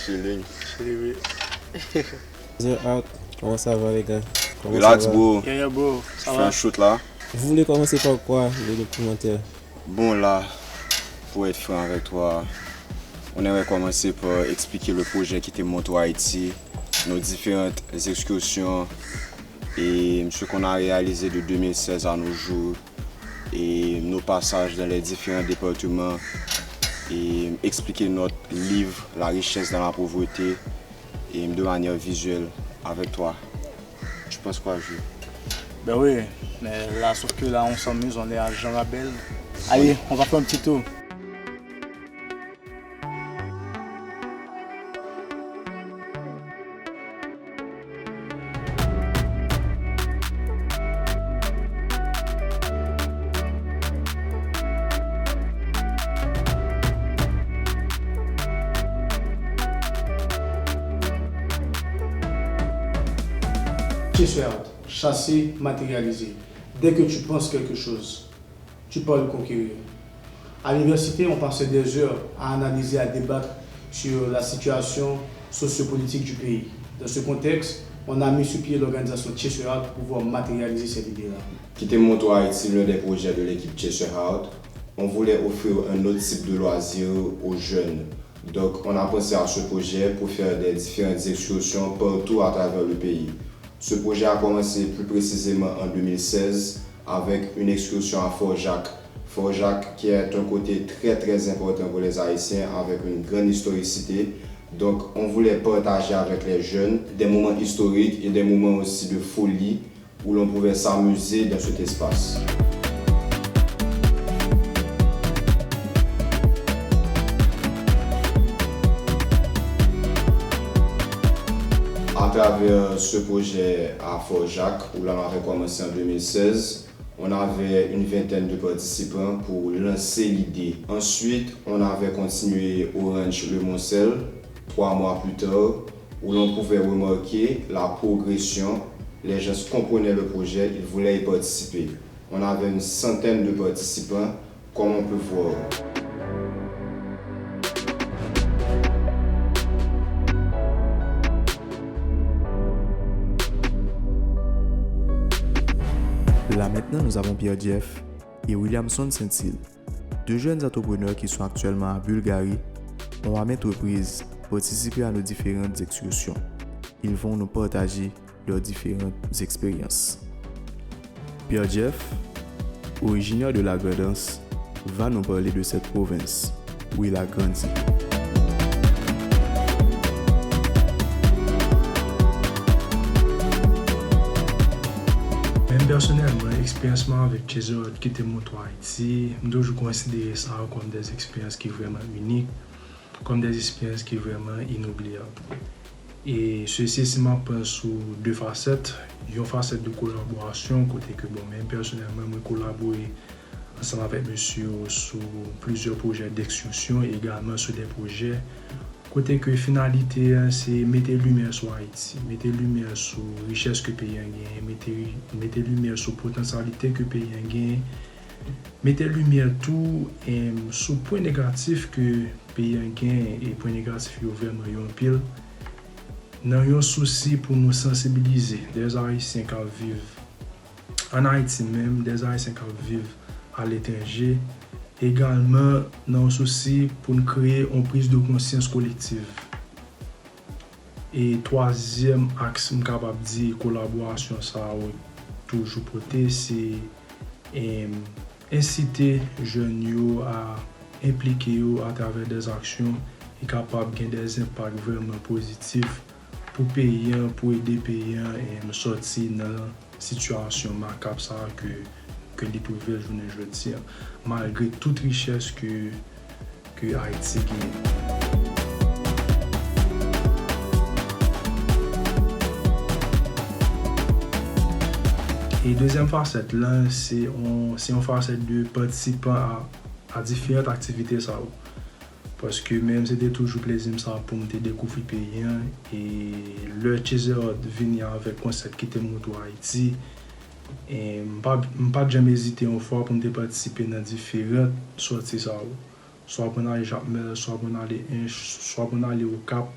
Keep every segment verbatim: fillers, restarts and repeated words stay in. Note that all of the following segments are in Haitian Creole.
Chilling. Chilling, wi. Zero out. Comment ça va, les gars? Comment ça va? Relax, bro. Yeah, yeah, bro. Ça va? Fais un shoot là. Vous voulez commencer par quoi, le documentaire? Bon, là, pour être franc avec toi, on aimerait commencer par expliquer le projet Kite Moto Ayiti, nos différentes excursions et ce qu'on a réalisé de deux mille seize à nos jours et nos passages dans les différents départements et expliquer notre livre La richesse dans la pauvreté et de manière visuelle avec toi. Tu penses quoi, Jules? Ben oui, mais là, sauf que là, on s'amuse, on est à Jean Rabel. Allez, on va faire un petit tour. Chasseur, chasser, matérialiser. Dès que tu penses quelque chose, tu parles conquérir. À l'université, on passait des heures à analyser, à débattre sur la situation sociopolitique du pays. Dans ce contexte, on a mis sur pied l'organisation Chasseur Out pour pouvoir matérialiser cette idée-là. Kite Moto Ayiti, l'un des projets de l'équipe Chasseur Out, on voulait offrir un autre type de loisir aux jeunes. Donc, on a pensé à ce projet pour faire des différentes excursions partout à travers le pays. Ce projet a commencé plus précisément en deux mille seize avec une excursion à Fort Jacques. Fort Jacques, qui est un côté très, très important pour les Haïtiens, avec une grande historicité. Donc, on voulait partager avec les jeunes des moments historiques et des moments aussi de folie où l'on pouvait s'amuser dans cet espace. À travers ce projet à Fort Jacques, où l'on avait commencé en deux mille seize, on avait une vingtaine de participants pour lancer l'idée. Ensuite, on avait continué au ranch Le Moncel, trois mois plus tard, où l'on pouvait remarquer la progression. Les gens comprenaient le projet, ils voulaient y participer. On avait une centaine de participants, comme on peut voir. Là maintenant, nous avons Pierre Jeff et Williamson Saint-Cyr, deux jeunes entrepreneurs qui sont actuellement à Bulgarie, ont à maintes reprises participé à nos différentes excursions. Ils vont nous partager leurs différentes expériences. Pierre Jeff, originaire de la Grand'Anse, va nous parler de cette province où il a grandi. Menm pèsonèlman, eksperyans mwen avèk Chasseur Out Kite Moto Ayiti, m toujou konsidere sa kòm de eksperyans ki vrèman inik, kòm de eksperyans ki vrèman inobliyab. E sesi si m ap pran sou de fasèt, yon fasèt de kolaborasyon kote ke, bon, men pèsonèlman, mwen kolabore ansanm avèk mesye yo sou plizyè pwojè dekskursyon, egalman sou de pwojè kote ke finalite a se mete limyè sou Ayiti, mete limyè sou richès ke peyi a genyen, mete, mete limyè sou potansyalite ke peyi a genyen, mete limyè tou, em, sou pwen negatif ke peyi a genyen, e pwen negatif yo vrèman yo anpil, nan yon sousi pou nou sansibilize dè Ayisyen k ap viv ann Ayiti menm, dè Ayisyen k ap viv aletranje, egalman nan yon sousi pou n kreye yon priz de konsyans kolektiv. E twazyèm aks, m kapab di kolaborasyon sa yo toujou pote, se, em, ensite jèn yo a enplike yo atravè dè aksyon ki kapab gen dè enpak vrèman pozitif pou peyi an, pou ede peyi an, em, sòti nan sitiyasyon makab sa a ke, ke li twouve l jounen jodi a, malgre tout richès ke, ke Ayiti genyen. E dezyèm fasèt lan, se yon, se yon fasèt de patisipan a, a diferan aktivite sa yo. Paske men se te toujou plezi m sa pou m te dekouvri peyi an. E lè Chezerot vini avèk konsèp Kite m moutre w Ayiti, e m pa, m pa t janm ezite yon fwa pou m te patisipe nan diferan sòti sa yo. Swa pou n ale Jakmèl, swa pou n ale Ench, swa pou n ale Okap,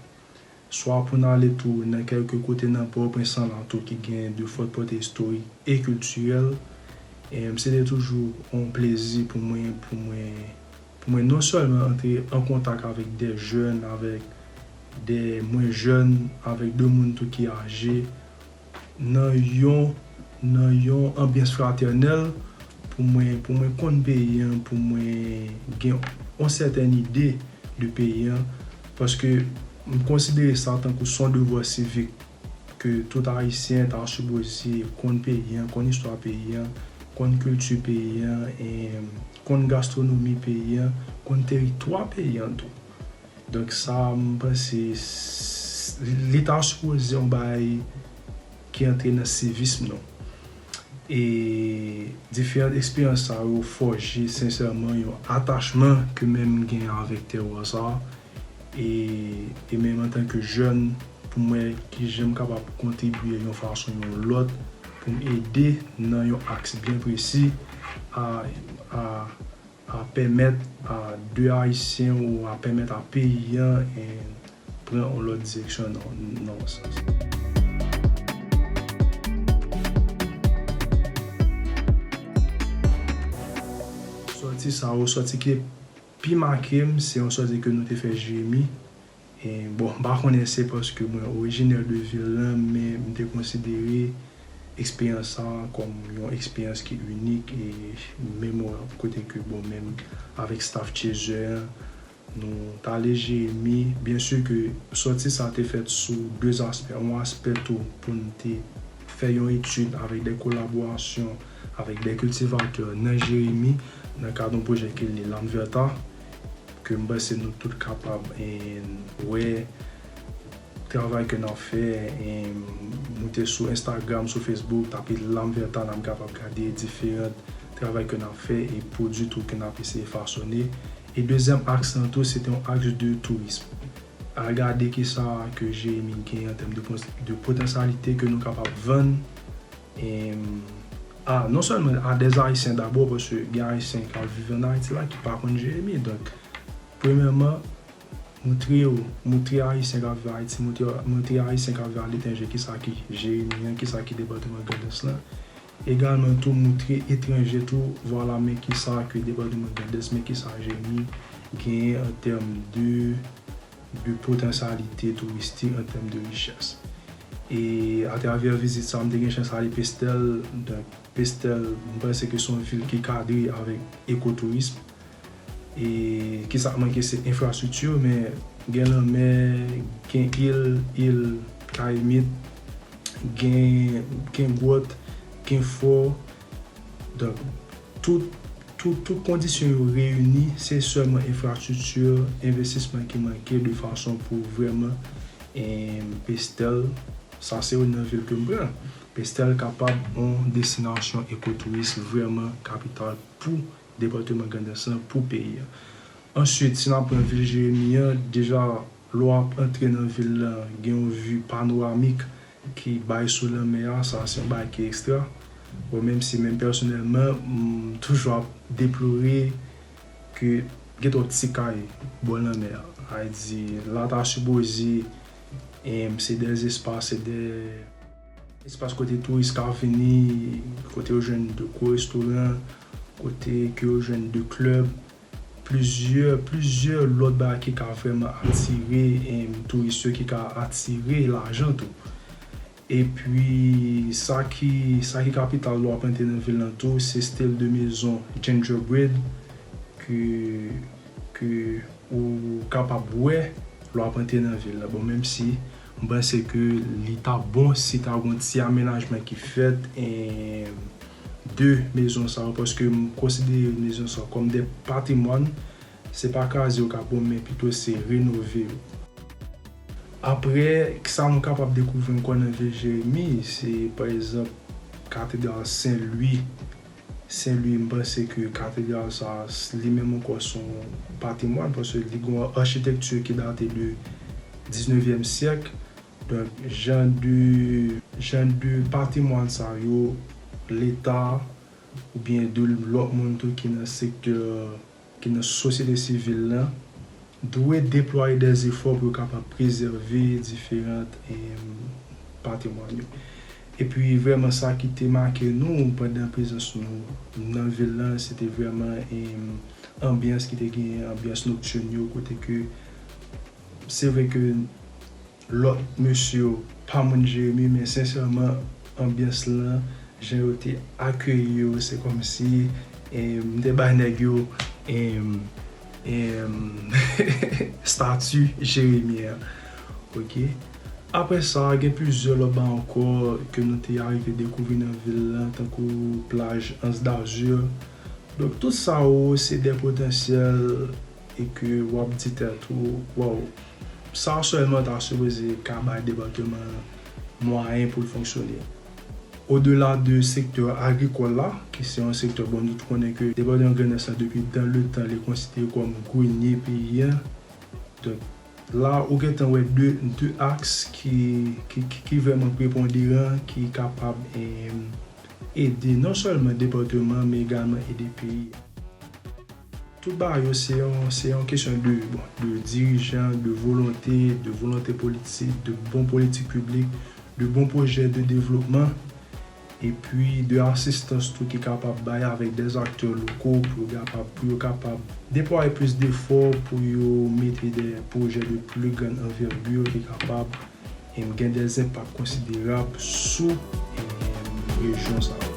swa pou n ale tou nan kèlke kote nan Pòtoprens lan tou ki gen de fòt pòte istorik e kiltirèl. E se te toujou yon plezi pou mwen, pou mwen, pou mwen non sèlman antre an kontak avèk de jèn, avèk de mwen jèn, avèk de moun tou ki aje, nan yon, nan yon anbyans fratènèl pou mwen, pou mwen konn peyi an, pou mwen gen yon sètèn ide de peyi an, paske m konsidere sa tankou se yon devwa sivik ke tout Ayisyen ta sipoze konn peyi an, konn istwa peyi an, konn kilti peyi an, e konn gastwonomi peyi an, konn teritwa peyi an tou. Donk sa, m panse, s-, li ta sipoze yon bagay ki antre nan sivism nou. E diferan eksperyans sa yo fòje sensèman yon atachman ke menm m gen avèk tèwa sa. E, e menm antanke jèn, pou m wè kijan m kapab kontribye yon fason yon lòt pou m ede nan yon aks byen presi a, a, a pèmèt a de Ayisyen ou a pèmèt a peyi an, e, pran yon lòt direksyon nan, nan yon sans. Sòti sa yo, sòti ki pi make m, se yon sòti ke nou te fè Jeremi. E, bon, m pa konnen se paske mwen orijinè de vil lan, men m te konsidere eksperyans sa a kòm yon eksperyans ki inik e memorab, kote ke, bon, menm avèk staff Chaser an, nou t ale Jeremi. Byen si ke sòti sa a te fèt sou de aspè. Yon aspè tou pou n te fè yon etid avèk de kolaborasyon avèk de kiltivatè nan Jeremi, nan kad yon pwojè ki rele Lam Verta, ke m panse nou tout kapab, e, wè travay ke n ap fè, e, nou te sou Instagram, sou Facebook, tape Lam Verta, n ap kapab gade diferan travay ke n ap fè e pwodui tou ke n ap eseye fasone. E dezyèm aks lan tou, se te yon aks de tourism. Al gade kisa ke Jeremi gen an tèm de pos-, de potansyalite ke nou kapab vann, e, a, non sèlman a dè Ayisyen dabò, paske gen Ayisyen k ap viv ann Ayiti la ki pa konn Jeremi. Donk, premyèman, moutre yo, moutre Ayisyen k ap viv Ayiti, moutre, moutre Ayisyen k ap viv aletranje kisa ki Jeremi an, kisa ki depatman Grandans lan. Egalman tou moutre etranje tou, vwala men kisa ke depatman Grandans, men kisa Jeremi genyen an tèm de, de potansyalite touristik, an tèm de richès. E atravè vizit sa, m te gen chans ale Pestèl. Donk, Pestèl, m panse ke se yon vil ki kadre avèk ekotourism. E kisa k manke se enfrastrikti, men gen lanmè, gen il, il Kayimit, gen, gen gwòt, gen fò. Donk, tout, tout, tout kondisyon yo reyini, se sèlman enfrastrikti, envestisman ki manke de fason pou vrèman, e, Pestèl, sa se youn nan vil ke m pran. Pestèl kapab yon destinasyon ekotouris vrèman kapital pou depatman Grandans lan, pou peyi a. Answit, si n ap pran vil Jeremi an, deja, lè w ap antre nan vil lan, gen yon vi panoramik ki bay sou lanmè a, sa se yon bagay ki ekstra. Bon, menm si menm pèsonèlman, m toujou ap deplore ke gen twòp ti kay bò lanmè a. Sa vle di, la ta sipoze, em, se de espas, se de espas kote touris ka vini, kote yo jwenn de gwo restoran, kote ke yo jwenn de klèb, plizyè, plizyè lòt bagay ki ka vrèman atire, em, touris yo, ki ka atire lajan tou. Epi, sa ki, sa ki kapital lè w ap rantre nan vil lan tou, se style de maison gingerbread ke, ke ou kapab wè lè w ap rantre nan vil lan. Bon, menm si m panse ke li ta bon si ta gon ti amenajman ki fèt, e, de mezon sa yo, paske m konsidere mezon sa yo kòm de patrimwàn. Se pa kraze yo k ap bon, men pito se renove yo. Apre, sa nou kapab dekouvri ankò nan vil Jeremi, se, pa egzanp, katedral Sen Lwi. Sen Lwi, m panse ke katedral sa, li menm ankò, se yon patrimwàn, paske li gen yon achitekti ki date de diznevyèm syèk. Donk, jan de, jan de patrimwàn sa yo, Leta oubyen de lòt moun tou ki nan sektè, ki nan sosyete sivil lan, dwe deplwaye dè zefò pou yo kapab prezève diferan, em, patrimwàn yo. Epi, vrèman, sa ki te make nou pandan prezans nou nan vil lan, se te vrèman, em, anbyans ki te genyen, anbyans noktin yo, kote ke se vre ke lòt mesye yo pa moun Jeremi, men sensèman, anbyans lan, jan yo te akeyi yo, se kòmsi, em, m te bay nèg yo, em, em, stati Jeremi an. Oke. Apre sa, gen plizyè lòt bagay ankò ke nou te arive dekouvri nan vil lan, tankou plaj Anse d'Azur. Donk, tout sa yo, se de potansyèl e ke w ap di tèt ou, waw, sa sèlman ta sipoze ka bay depatman an mwayen pou l fonksyone. Odela de sektè agrikòl la, ki se yon sektè, bon, nou tout konnen ke depatman Grandans la, depi dan le tan, li konsidere kòm grenye peyi a. Donk, la, ou gentan wè de, de aks ki, ki, ki, ki vrèman preponderan, ki kapab, em, ede non sèlman depatman an, men egalman ede peyi a. Tout bagay yo, se yon, se yon kesyon de, bon, de dirijan, de volonte, de volonte politik, de bon politik piblik, de bon pwojè de devlopman, epi de asistans tou ki kapab bay avèk dè aktè loko pou yo kapab, pou yo kapab deplwaye plis defò pou yo mete dè pwojè de pli grann anvègi ki kapab e m gen dè enpak konsiderab sou, e, rejyon sa yo.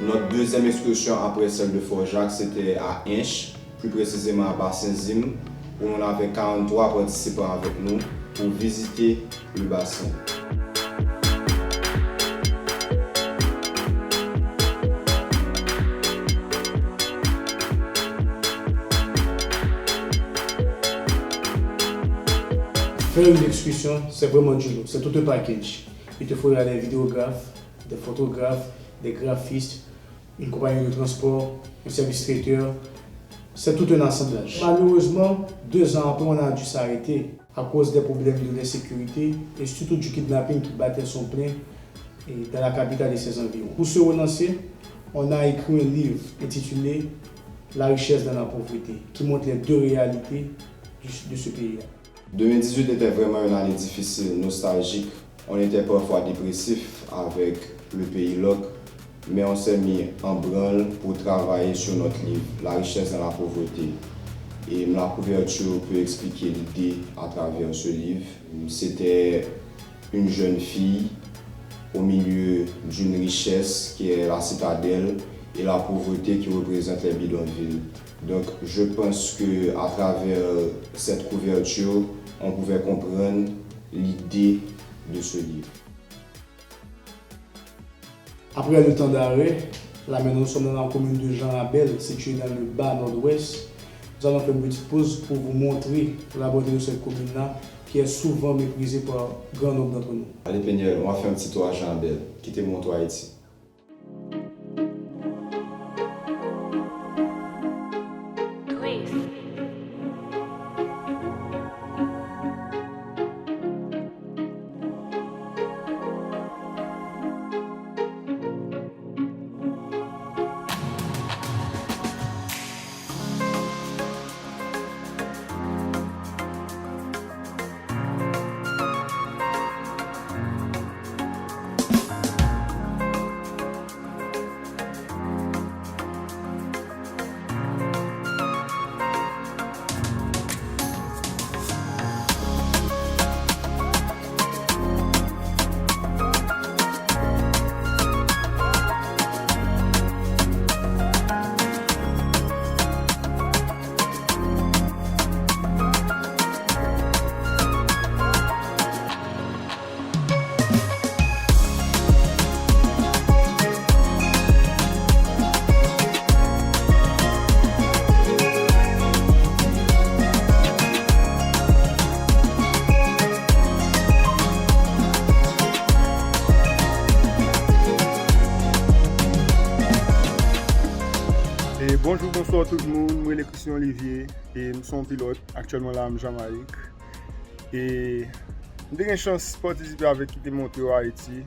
Notre deuxième excursion après celle de Fort Jacques, c'était à Hinche, plus précisément à Bassin Zim, où on avait quarante-trois participants avec nous pour visiter le bassin. Faire une excursion, c'est vraiment du lourd, c'est tout un package. Il te faudra des vidéographes, des photographes, des graphistes, une compagnie de transport, un service traiteur. C'est tout un assemblage. Malheureusement, deux ans après, on a dû s'arrêter à cause des problèmes de l'insécurité et surtout du kidnapping qui battait son plein et dans la capitale et ses environs. Pour se relancer, on a écrit un livre intitulé La richesse dans la pauvreté, qui montre les deux réalités du- de ce pays-là. Deux mille dix-huit était vraiment une année difficile, nostalgique. On était parfois dépressif avec le pays loc, mais on s'est mis en branle pour travailler sur notre livre, La richesse dans la pauvreté. Et la couverture peut expliquer l'idée à travers ce livre. C'était une jeune fille au milieu d'une richesse qui est la citadelle et la pauvreté qui représente les bidonvilles. Donc, je pense que à travers cette couverture, on pouvait comprendre l'idée de ce livre. Après le temps d'arrêt, là maintenant nous sommes dans la commune de Jean Rabel, située dans le bas nord-ouest. Nous allons faire une petite pause pour vous montrer la beauté de cette commune-là, qui est souvent méprisée par grand nombre d'entre nous. Allez, Peniel, on va faire un petit tour à Jean Rabel. Qui te montre Haïti. Twist. Bonjou tout moun, mwen rele Christian Olivier e m se yon pilòt. Aktyèlman la, m Jamayik. E m te gen chans patisipe avèk Kite Montre w Ayiti.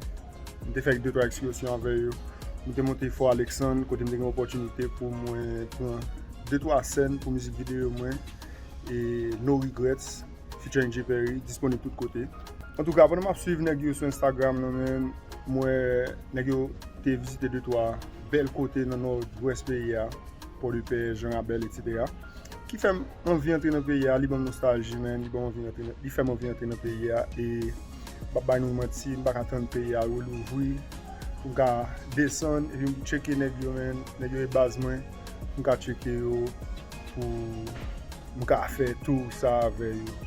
M te fè de twa ekskèsyon avè yo. M te monte Fò Aleksann, kote m te gen opòtinite pou mwen pran de twa sèn pou mizik videyo mwen, e No Regrets, featuring Jay Perry, disponib tout kote. Antouka, pandan m ap swiv nèg yo sou Instagram nan, men m wè nèg yo te vizite de twa bèl kote nan nòdwès peyi a, Pòdepè, Jan Rabèl, etsetera. Ki fè m anvi antre nan peyi a, li ban m nostalji, men li ban m anvi antre nan, li fè m anvi antre nan peyi a, e m p ap bay nou manti, m pa ka tann peyi a relouvri, pou m ka desann, epi m tcheke nèg yo, men nèg yo e baz mwen, pou m ka tcheke yo, pou m ka fè tou sa avè yo.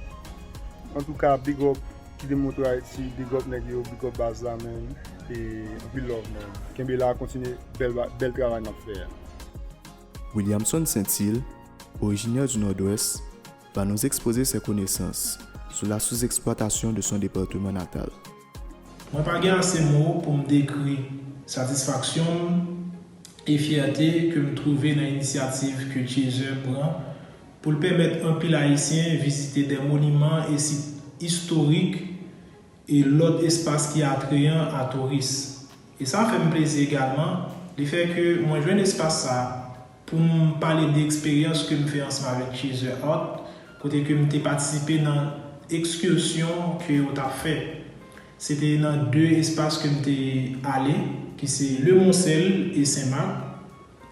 Antouka, big up Kite Montre w Ayiti, big up nèg yo, big up baz la, men, e anpil love, men. Kenbe la, kontinye bèl, bèl travay n ap fè a. Williamson Saintil, originaire du Nord-Ouest, va nous exposer ses connaissances sur la sous-exploitation de son département natal. Mwen pa gen ase mo pou m dekri satisfaksyon m e fyète ke m twouve nan inisyativ ke Chaser pran pou l pèmèt anpil Ayisyen vizite de moniman e sit istorik e lòt espas ki atreyan a touris. E sa fè m plezi egalman, lefè ke mwen jwenn espas sa a pou m pale de eksperyans ke m fè ansanm avèk Chaser Art, kote ke m te patisipe nan ekskèsyon ke yo t ap fè. Se te nan de espas ke m te ale, ki se Lemoncel e Senmak.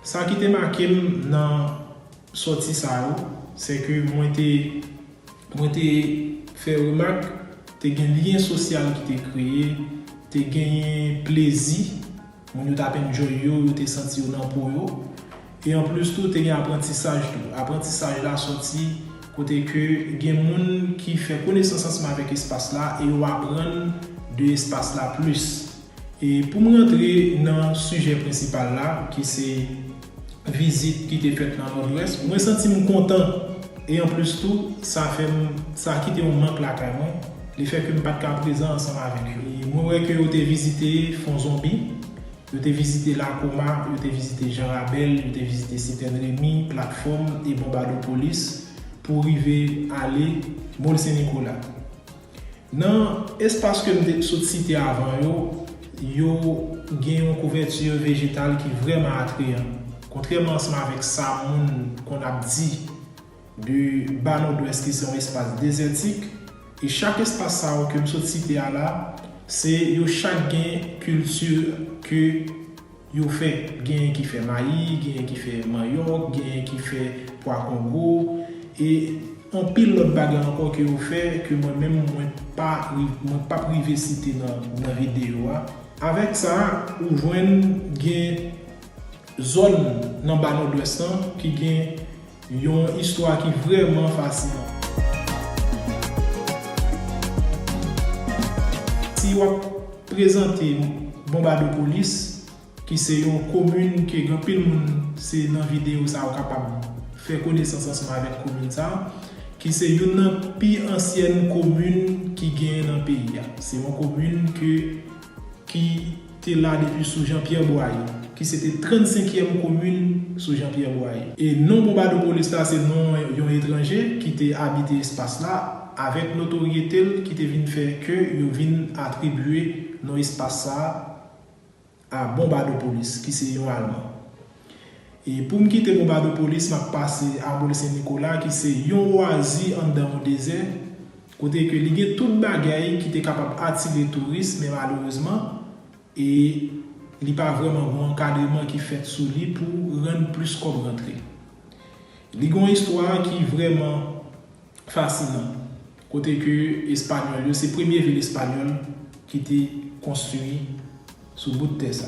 Sa ki te make m nan sòti sa yo, se ke mwen te, mwen te fè remak, te gen lyen sosyal ki te kreye, te genyen plezi, moun yo t ap enjoy yo, yo te santi yo nan po yo. E anplis tou, te gen aprantisaj tou. Aprantisaj la sòti kote ke gen moun ki fè konesans ansanm avèk espas la e yo aprann de espas la plis. E pou m rantre nan sijè prensipal la, ki se vizit ki te fèt nan Nòdwès, mwen santi m kontan. E anplis tou, sa fè m, sa kite yon mank lakay mwen, lefè ke m pa t ka prezan ansanm avèk yo. E mwen wè ke yo te vizite Fon Zonbi, yo te vizite Lakoma, yo te vizite Jan Rabèl, yo te vizite Sitèn Remi, Platfòm e Bonbadopolis pou rive ale Mòl Sen Nikola. Nan espas ke m te sot site avan yo, yo gen yon kouvèti vejetal ki vrèman atreyan. Kontrèman ansanm avèk sa moun konn ap di de Ba Nòdwès ki se yon espas dezètik, e chak espas sa yo ke m sot site a la, se yo chak gen kilti ke yo fè. Genyen ki fè mayi, genyen ki fè manyòk, genyen ki fè pwa kongo, e anpil lòt bagay ankò ke yo fè ke mwen menm mwen pa ri- mwen p ap rive site nan nan videyo a. Avèk sa, ou jwenn gen zòn nan Ba Nòdwès lan ki gen yon istwa ki vrèman fasinan. Si w ap prezante Bonbadopolis, ki se yon komin ke gen anpil moun se nan videyo sa yo kapab fè konesans ansanm avèk komin sa, ki se youn nan pi ansyèn komin ki genyen nan peyi a. Se yon komin ke ki te la depi sou Jean Pierre Boyer, ki se te trannsenkyèm komin sou Jean Pierre Boyer. E non Bonbadopolis la se non yon etranje ki te abite espas la, avèk notoryete l ki te vin fè ke yo vin atribye non espas sa a Bonbadopolis, ki se yon Alman. E pou m kite Bonbadopolis, m ap pase a Mòl Sen Nikola, ki se yon oazi anndan yon dezè, kote ke li gen tout bagay ki te kapab atire touris, men malerezman, e li pa vrèman gen yon ankadreman ki fèt sou li pou rann plis kòb rantre. Li gen yon istwa ki vrèman fasinan, kote ke Espanyòl yo, se premye vil espanyòl ki te konstwi sou bout tè sa.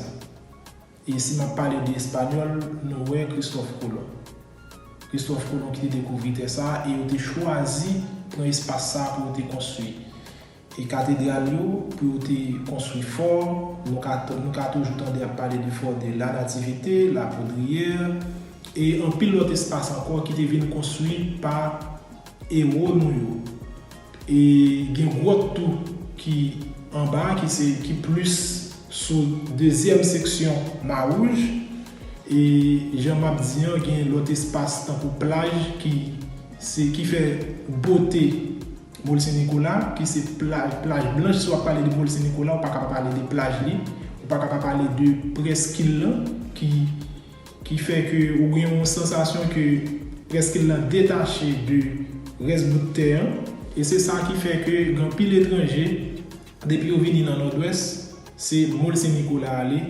E si m ap pale de Espanyòl, nou wè Kristòf Kolon. Kristòf Kolon ki te dekouvri tè sa, e yo te chwazi pran espas sa pou yo te konstwi e katedral yo, pou yo te konstwi fò, nou ka, nou ka toujou tande y ap pale de Fò de la Nativité, La Poudrière, e anpil lòt espas ankò ki te vin konstwi pa ewo nou yo. E gen gwòt tou ki anba, ki se, ki plis sou dezyèm seksyon Mawouj, E jan m ap di an, gen lòt espas tankou plaj ki se, ki fè bote Mòl Sen Nikola, ki se plaj, plaj blanch. Si w ap pale de Mòl Sen Nikola, ou pa ka pa pale de plaj li, ou pa ka pa pale de prèskil lan, ki, ki fè ke ou gen yon sansasyon ke prèskil lan detache de rès bout tè an. E se sa ki fè ke gen anpil etranje, depi yo vini nan Nòdwès, se Mòl Sen Nikola ale.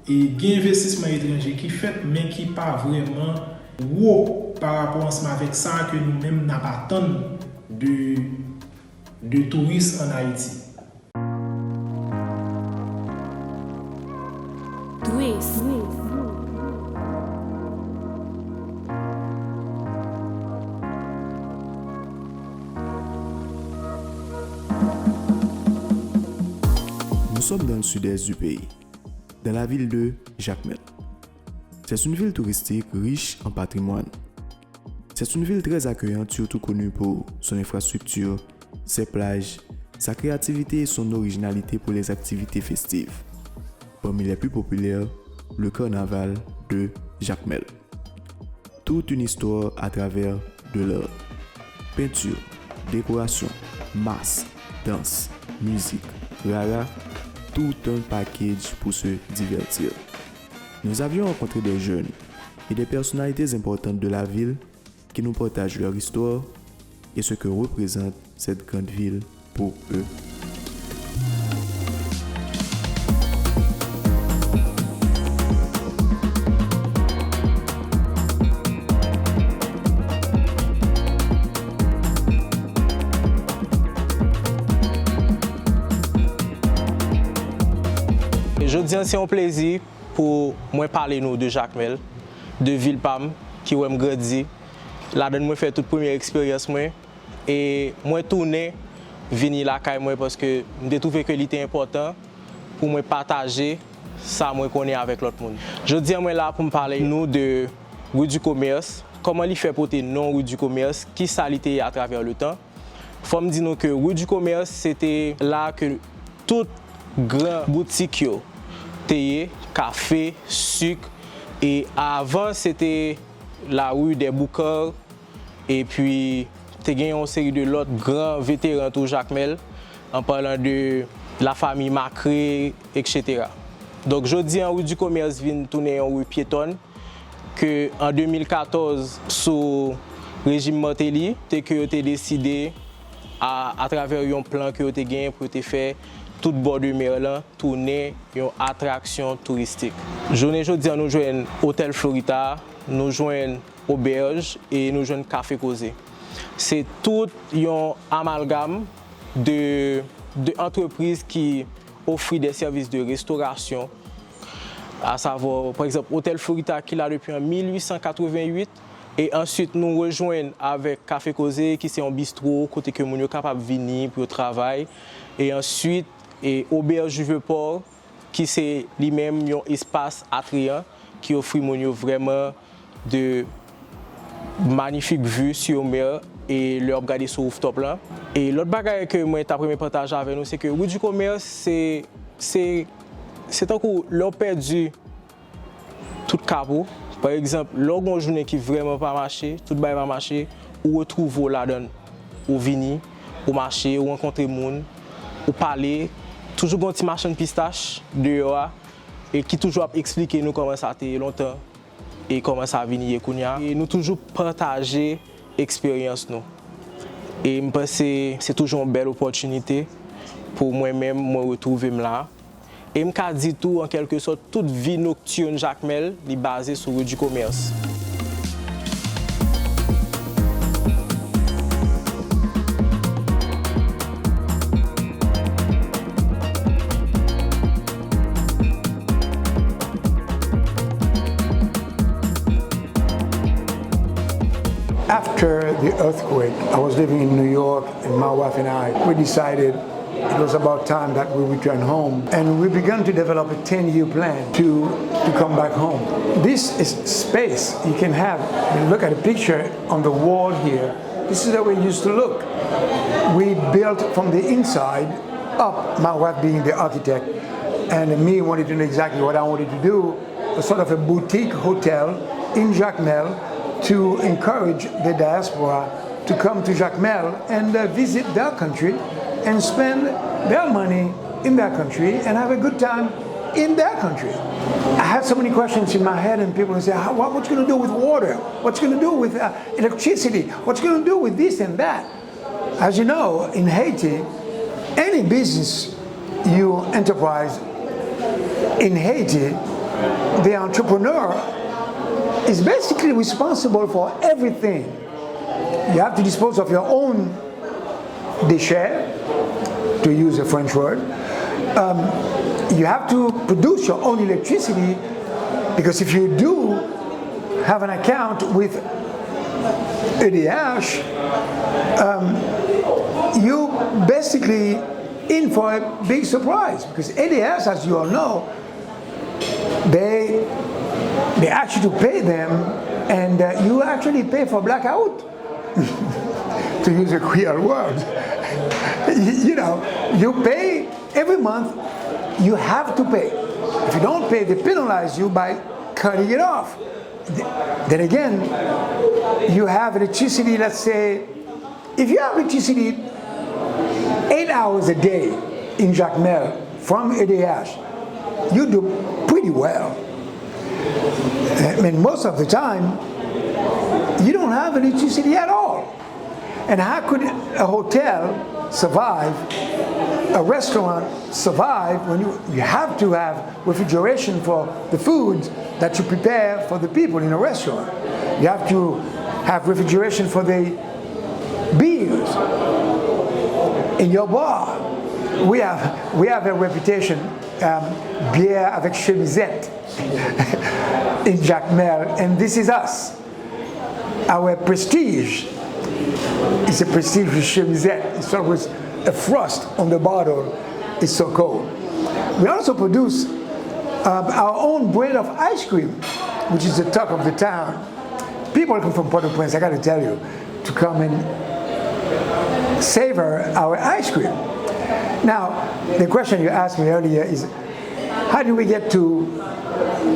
E gen envestisman etranje ki fèt, men ki pa vrèman wo pa rapò ansanm avèk sa ke nou menm n ap atann de, de touris ann Ayiti. Twist. Nous sommes dans le sud-est du pays, dans la ville de Jacmel. C'est une ville touristique riche en patrimoine. C'est une ville très accueillante, surtout connue pour son infrastructure, ses plages, sa créativité et son originalité pour les activités festives. Parmi les plus populaires, le carnaval de Jacmel. Toute une histoire à travers de l'art. Peinture, décoration, masques, danse, musique, rara, tout un package pour se divertir. Nous avions rencontré des jeunes et des personnalités importantes de la ville qui nous partagent leur histoire et ce que représente cette grande ville pour eux. Jodi a, se yon plezi pou mwen pale nou de Jakmèl, de vil pa m, ki wè m grandi. Ladan l mwen fè tout premye eksperyans mwen. E mwen tounen vini lakay mwen paske m te twouve ke li te enpòtan pou mwen pataje sa mwen konnen avèk lòt moun. Jodi a, mwen la pou m pale nou de Rue du Commerce, kòman li fè pote non Rue du Commerce, kisa li te ye atravè le tan. Fò m di nou ke Rue du Commerce, se te la ke tout gran boutik yo te ye, kafe, sik, e avan, se te la rue des Boucars, epi te gen yon seri de lòt gran veteran tou Jakmèl, an palan de la famille Macré, et cetera. Donk, jodi a, Rue du Commerce vin tounen yon ri pyetòn, ke an de mil katòz, sou rejim Martelly, te ke yo te deside, a, atravè yon plan ke yo te genyen pou yo te fè tout bò de mè lan tounen yon atraksyon touristik. Jounen jodi a, nou jwenn Otèl Florita, nou jwenn obèj e nou jwenn Kafe Koze. Se tout yon amalgam de, de antrepriz ki ofri de sèvis de restorasyon, asavwa, pa egzanp, Otèl Florita ki la depi an mil uit san katreven uit, e answit nou rejwenn avèk Kafe Koze, ki se yon bistwo kote ke moun yo kapab vini pou yo travay, e answit, e Auberge du Vieux-Port, ki se li menm yon espas atreyan ki ofri moun yo vrèman de magnifiques vues sur mer e lè w ap gade sou rooftop lan. E lòt bagay ke mwen t ap renmen pataje avè nou, se ke Rue du Commerce, se, se, se tankou lè w pèdi tout kab ou. Pa egzanp, lè w gen yon jounen ki vrèman pa mache, tout bagay pa mache, ou retwouve w ladan l. Ou vini, ou mache, ou rankontre moun, ou pale. Toujou gen yon ti machann pistach deyò a, e ki toujou ap eksplike nou kòman sa te ye lontan e kòman sa vin ye kounye a. E nou toujou pataje eksperyans nou. E m panse se toujou yon bèl opòtinite pou mwen menm, mwen retwouve m la. E m ka di tou, an kèlke sòt, tout vi noktin Jakmèl, li baze sou Rue du Commerce. After the earthquake, I was living in New York, and my wife and I, we decided it was about time that we return home. And we began to develop a ten-year plan to, to come back home. This is space you can have. Look at the picture on the wall here. This is the way it used to look. We built from the inside up, my wife being the architect, and me wanted to know exactly what I wanted to do. a sort of a boutique hotel in Jacmel to encourage the diaspora to come to Jacmel and uh, visit their country and spend their money in their country and have a good time in their country. I have so many questions in my head, and people say, "How- what, what's going to do with water? What's going to do with uh, electricity? What's going to do with this and that?" As you know, in Haiti, any business you enterprise in Haiti, the entrepreneur is basically responsible for everything. You have to dispose of your own déchets, to use a French word. Um, you have to produce your own electricity, because if you do have an account with A D H, um, you basically in for a big surprise, because A D H, as you all know, they they ask you to pay them, and uh, you actually pay for blackout. To use a Creole word, you know, you pay every month. You have to pay. If you don't pay, they penalize you by cutting it off. Th- Then again, you have electricity, let's say, if you have electricity eight hours a day in Jacmel from A D H, you do pretty well. And most of the time, you don't have electricity at all. And how could a hotel survive, a restaurant survive, when you, you have to have refrigeration for the food that you prepare for the people in a restaurant? You have to have refrigeration for the beers in your bar. We have, we have a reputation, um, bière avec chemisette in Jacmel, and this is us. Our prestige is a prestige with chemisette. It's always a frost on the bottle. It's so cold. We also produce um, our own brand of ice cream, which is the talk of the town. People come from Port-au-Prince, I gotta tell you, to come and savor our ice cream. Now, the question you asked me earlier is, how did we get to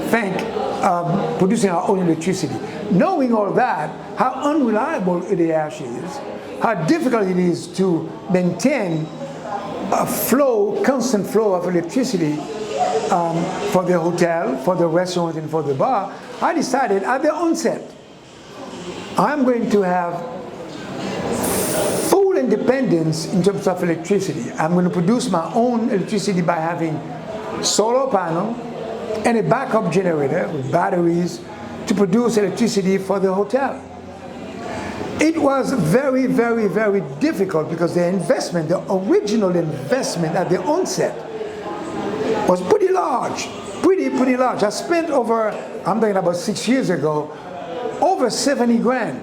think um, producing our own electricity? Knowing all that, how unreliable A D H is, how difficult it is to maintain a flow, constant flow of electricity um, for the hotel, for the restaurant, and for the bar, I decided at the onset, I'm going to have full independence in terms of electricity. I'm going to produce my own electricity by having solar panel and a backup generator with batteries to produce electricity for the hotel. It was very, very, very difficult because the investment, the original investment at the onset, was pretty large, pretty, pretty large. I spent over, I'm talking about six years ago, over seventy grand,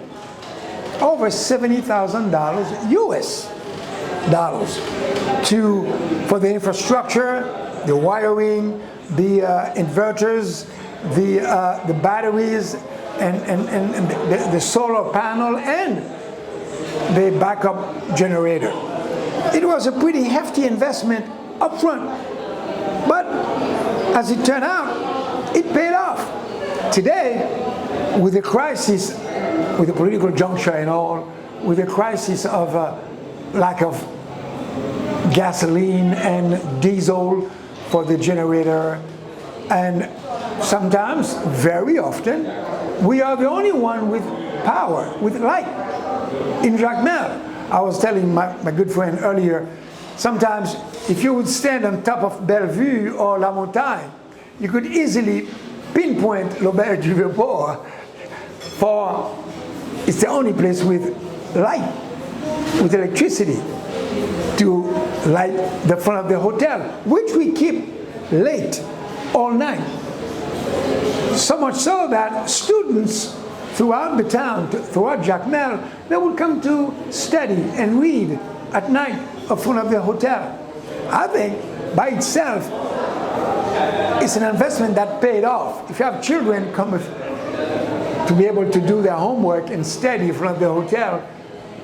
over seventy thousand dollars U S dollars to, for the infrastructure, the wiring, the uh, inverters, the, uh, the batteries, and, and, and, and the, the solar panel and the backup generator. It was a pretty hefty investment upfront. But as it turned out, it paid off. Today, with the crisis, with the political juncture and all, with the crisis of uh, lack of gasoline and diesel for the generator, and sometimes, very often, we are the only one with power, with light in Jacmel. I was telling my, my good friend earlier, sometimes if you would stand on top of Bellevue or La Montagne, you could easily pinpoint L'Auberge du Vieux-Port for it's the only place with light, with electricity to light the front of the hotel, which we keep late all night. So much so that students throughout the town, throughout Jacmel, they would come to study and read at night in front of the hotel. I think by itself, it's an investment that paid off. If you have children come to be able to do their homework and study from the hotel,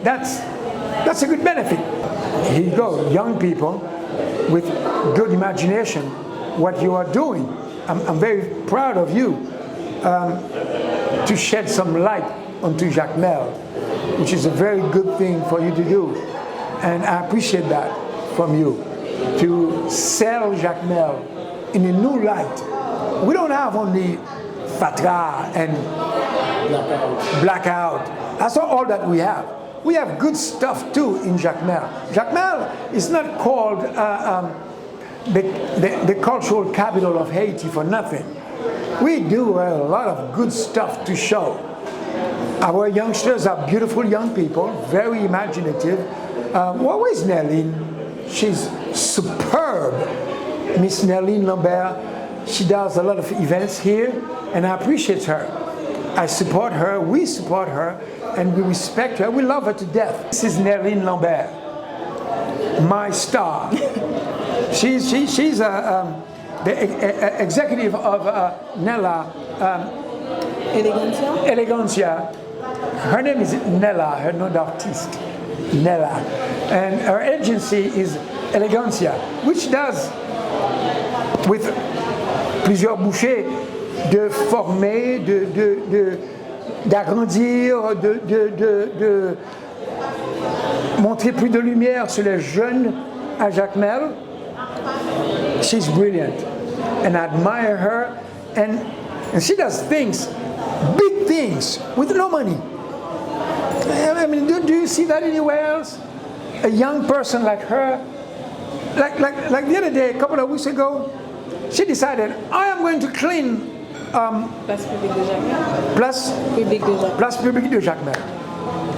that's, that's a good benefit. Here you go, young people with good imagination, what you are doing. I'm, I'm very proud of you, um, to shed some light onto Jacmel, which is a very good thing for you to do. And I appreciate that from you, to sell Jacmel in a new light. We don't have only fatra and blackout. That's not all that we have. We have good stuff too in Jacmel. Jacmel is not called, uh, um, the, the, the cultural capital of Haiti for nothing. We do a lot of good stuff to show. Our youngsters are beautiful young people, very imaginative. Um, where is Nerlene? She's superb. Miss Nerlene Lambert, she does a lot of events here, and I appreciate her. I support her, we support her, and we respect her. We love her to death. This is Nerlene Lambert, my star. She's, she, she's a, um, the e- e- executive of, uh, Nella, um, Elegancia. Elegancia. Her name is Nella, her nom d'artiste, Nella. And her agency is Elegancia, which does with plusieurs bouchées de former, de, de, de, d'agrandir, de, de, de, de montrer plus de lumière sur les jeunes à Jacmel. She's brilliant, and I admire her. And, and she does things, big things, with no money. I mean, do, do you see that anywhere else? A young person like her, like, like, like the other day, a couple of weeks ago, she decided, "I am going to clean, um, Place publique de Jacmel. Place, Publique de Jacmel. Place publique de Jacmel."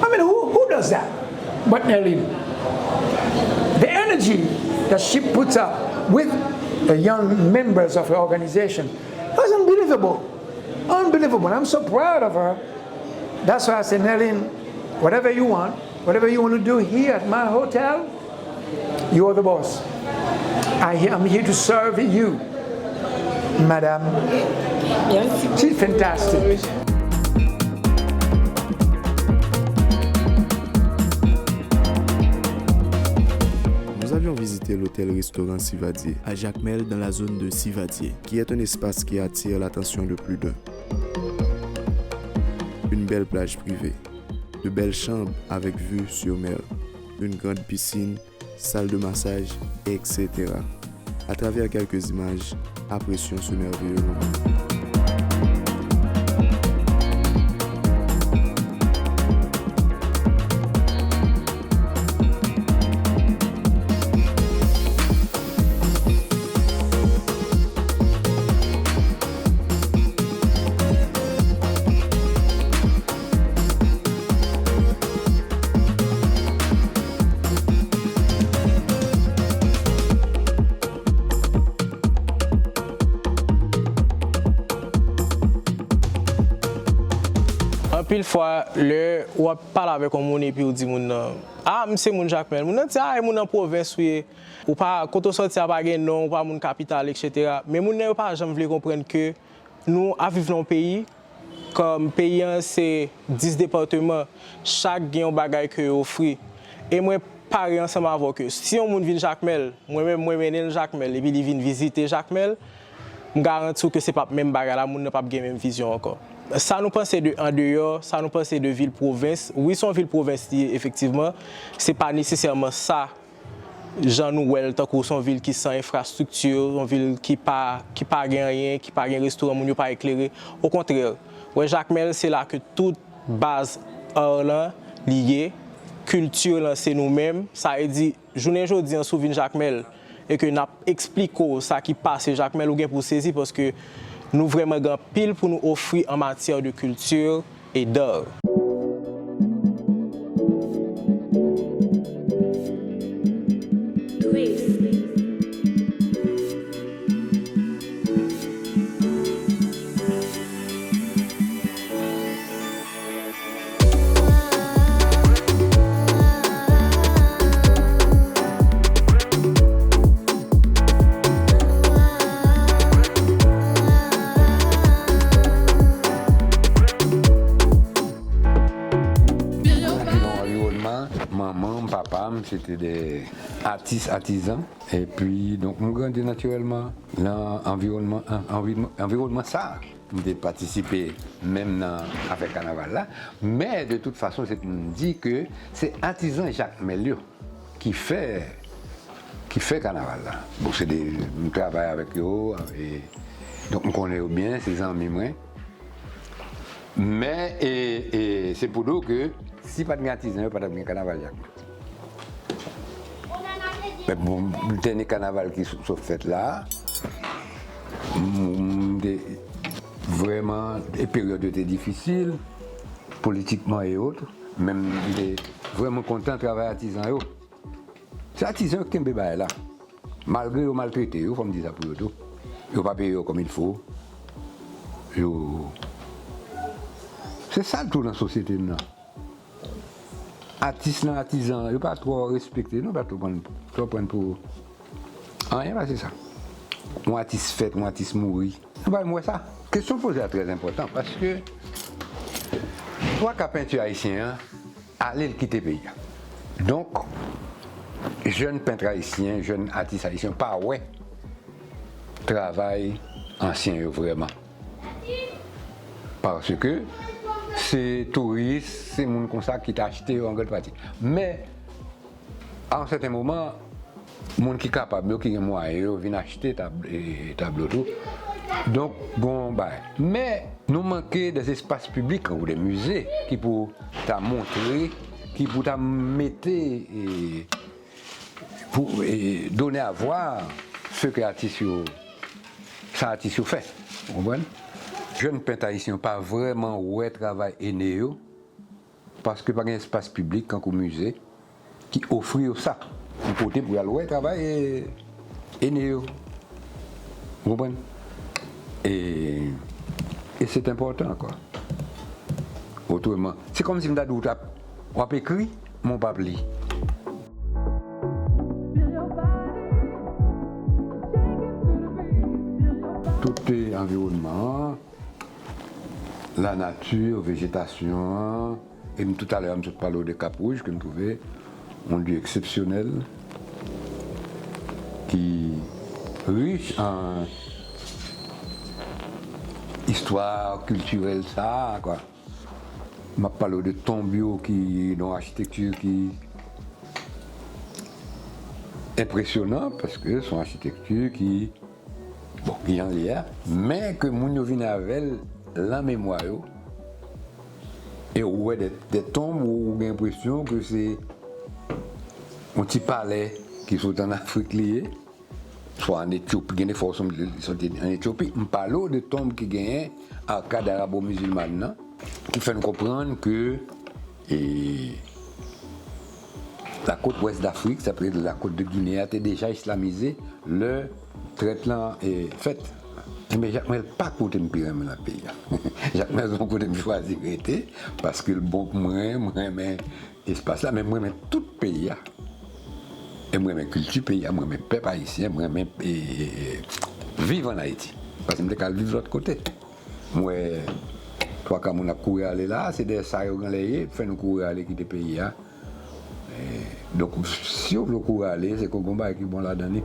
I mean, who, who does that but Nerlene? The energy that she puts up with the young members of her organization was unbelievable. Unbelievable. I'm so proud of her. That's why I say, Nerlene, whatever you want, whatever you want to do here at my hotel, you are the boss. I, I'm here to serve you, madame. Merci. She's fantastic. Nous avions visité l'hôtel-restaurant Sivadier à Jacmel, dans la zone de Sivadier, qui est un espace qui attire l'attention de plus d'un. Une belle plage privée, de belles chambres avec vue sur mer, une grande piscine, salle de massage, et cetera. À travers quelques images, apprécions ce merveilleux moment. Anpil fwa, lè w ap pale avèk yon moun epi w di moun nan, "A, m se moun Jakmèl," moun nan di, "A, e moun nan pwovens ou ye. Ou pa, kote w sòti a pa gen non, ou pa moun kapital, et cetera." Men moun nan yo pa janm vle konprann ke nou ap viv nan yon peyi, kòm peyi an se dis depatman, chak gen yon bagay ke yo ofri. E mwen pare ansanm avè w ke si yon moun vin Jakmèl, mwen menm mwen mennen l Jakmèl, epi li vin vizite Jakmèl, m garanti w ke se p ap menm bagay la, moun nan p ap gen menm vizyon ankò. Sa nou panse de andeyò, sa nou panse de vil pwovens, wi, se yon vil pwovens li ye, efektivman. Se pa nesesèman sa jan nou wè l, tankou se yon vil ki san enfrastrikti, yon vil ki pa, ki pa gen anyen, ki pa gen restoran, moun yo pa eklere. Okontrè, wè, Jakmèl, se la ke tout baz art lan li ye, kilti lan se nou menm. Sa vle di, jounen jodi an, si w vin Jakmèl e ke n ap eksplike w sa ki pase Jakmèl, ou gen pou w sezi, paske nou vrèman gen anpil pou nou ofri an matyè de kilti e d'art. Nan anviwònman, manman m, papa m, se te de atis, atizan. Epi, donk, m grandi natirèlman nan anviwònman, an-, anvi-, anviwònman sa. M te patisipe menm nan afè kanaval la. Men, de tout fason, se pou m di ke se atizan Jakmèl yo ki fè, ki fè kanaval la. Bon, se de, m travay avèk yo, e, donk, m konnen yo byen, se zanmi mwen. Men, e, e, se pou di w ke si pa t gen atizan yo, pa t ap gen kanaval Jakmèl. Men bon, dènye kanaval ki sot fèt la, m, m te vrèman, e peryòd yo te difisil, politikman e ot, men m te vrèman kontan travay atizan yo. Se atizan yo ki kenbe bagay la. Malgre yo maltrete yo, fò m di sa pou yo tou. Yo pa peye yo kòm il fo. Yo, se sa l tou nan sosyete n nan. Atis lan, atizan, yo pa twò respekte, non, pa twò pran, twò pran pou anyen, pase sa. Yon atis fèt, yon atis mouri. Anba, m wè sa. Kesyon poze a trè enpòtan, paske twa ka penti ayisyen an, ale l kite peyi a. Donk, jèn pent ayisyen, jèn atis ayisyen pa wè travay ansyen yo vrèman. Paske se touris, se moun konsa ki t achte yo an gran pati. Men, a yon sèten moman, moun ki kapab yo, ki gen mwayen yo, vin achte tab-, e, tablo tou. Donk, gon bagay. Men, nou manke de espas piblik, tankou de mize, ki pou ta montre, ki pou ta mete, e, pou, e, donner à voir ce que atis yo, sa atis yo fè. Ou konprann? Jèn pent ayisyen yo pa vrèman wè travay ene yo, paske pa gen espas piblik, tankou mize, ki ofri yo sa, ki pote pou y al wè travay, e, ene yo. Ou konprann? E, e se enpòtan, kwa. Otreman, se kòmsi m ta di w t ap, w ap ekri, men w p ap li. Tout, e, anviwònman an, lanati, vejetasyon an, e m toutalè a m sot pale w de Cap Rouge, ke m twouve yon lye eksepsyonèl, ki rich an istwa kiltirèl sa a, kwa. M ap pale w de tonb yo ki nan yon achitekti ki enpresyonan, paske se yon achitekti ki, bon, ki jan l ye a, men ke moun yo vin avè l lan memwa yo, e ou wè de, de tonb ou, ou gen enpresyon ke se yon ti palè ki sot ann Afrik li ye, swa ann Etyopi, gen de fwa ou sanble li soti ann Etyopi. M pale w de tonb ki genyen Arkad Arabo-Mizilman nan, ki fè n konprann ke, e, lakòt wès Dafrik, sa vle di lakòt de Gine a, te deja islamize lè trèt lan, e, fèt. Enben, Jakmèl pa kote m pi renmen nan peyi a. Jakmèl se yon kote m chwazi rete, paske l bon pou mwen, mwen renmen espas la, men mwen renmen tout peyi a. E mwen renmen kilti peyi a, mwen renmen pèp ayisyen, mwen renmen, e, e, e, viv ann Ayiti. Paske m te ka al viv lòt kote. M wè twa ka moun ap kouri ale la, se dèyè sa yo genlè ye, fè nou kouri ale kite peyi a. E, donk, si yo vle w kouri ale, se ke w gen yon bagay ki bon ladan li.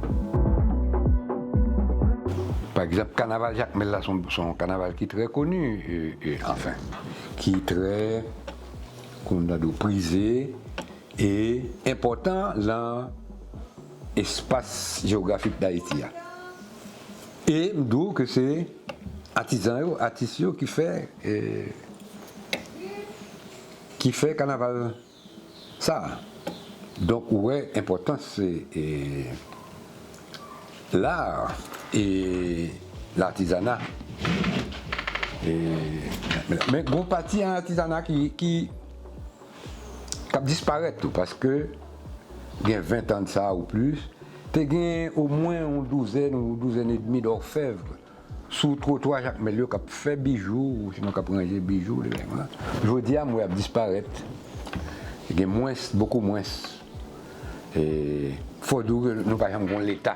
Pa egzanp, kanaval Jakmèl la, se yon, se yon kanaval ki trè koni, e, e, anfen, ki trè, kòm m ta di w, prize e enpòtan lan espas jewografik Dayiti a. E m di w ke se atizan yo, atis yo ki fè, e, ki fè kanaval sa a. Donk, ou wè enpòtans, e, e, lar e latizana. E, men gon pati an atizana ki, ki, k ap disparèt tou, paske gen ven tan de sa ou plis, te gen omwen yon douzèn ou douzèn edmi dòfèv sou twotwa Jakmèl yo k ap fè bijou, ou sinon k ap ranje bijou, de bagay konsa. Jodi a, m wè y ap disparèt. Gen mwens, bokou mwens. E fò di w ke nou pa janm gon Leta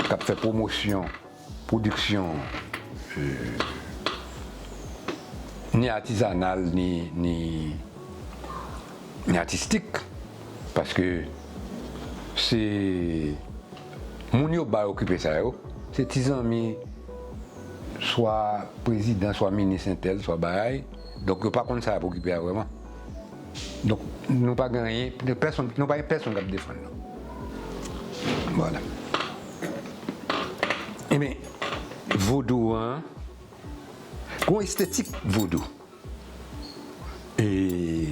k ap fè pwomosyon, pwodiksyon, e, ni atizanal, ni, ni, ni atistik. Paske Se moun yo bay okipe sa yo, se ti zanmi swa prezidan, swa minis entèl, swa bagay. Donk yo pa konn sa y ap okipe a vrèman. Donk nou pa gen anyen, pèsonn, nou pa gen pèsonn k ap defann nou. Vwala. Ebyen, vodou an, gon estetik vodou. E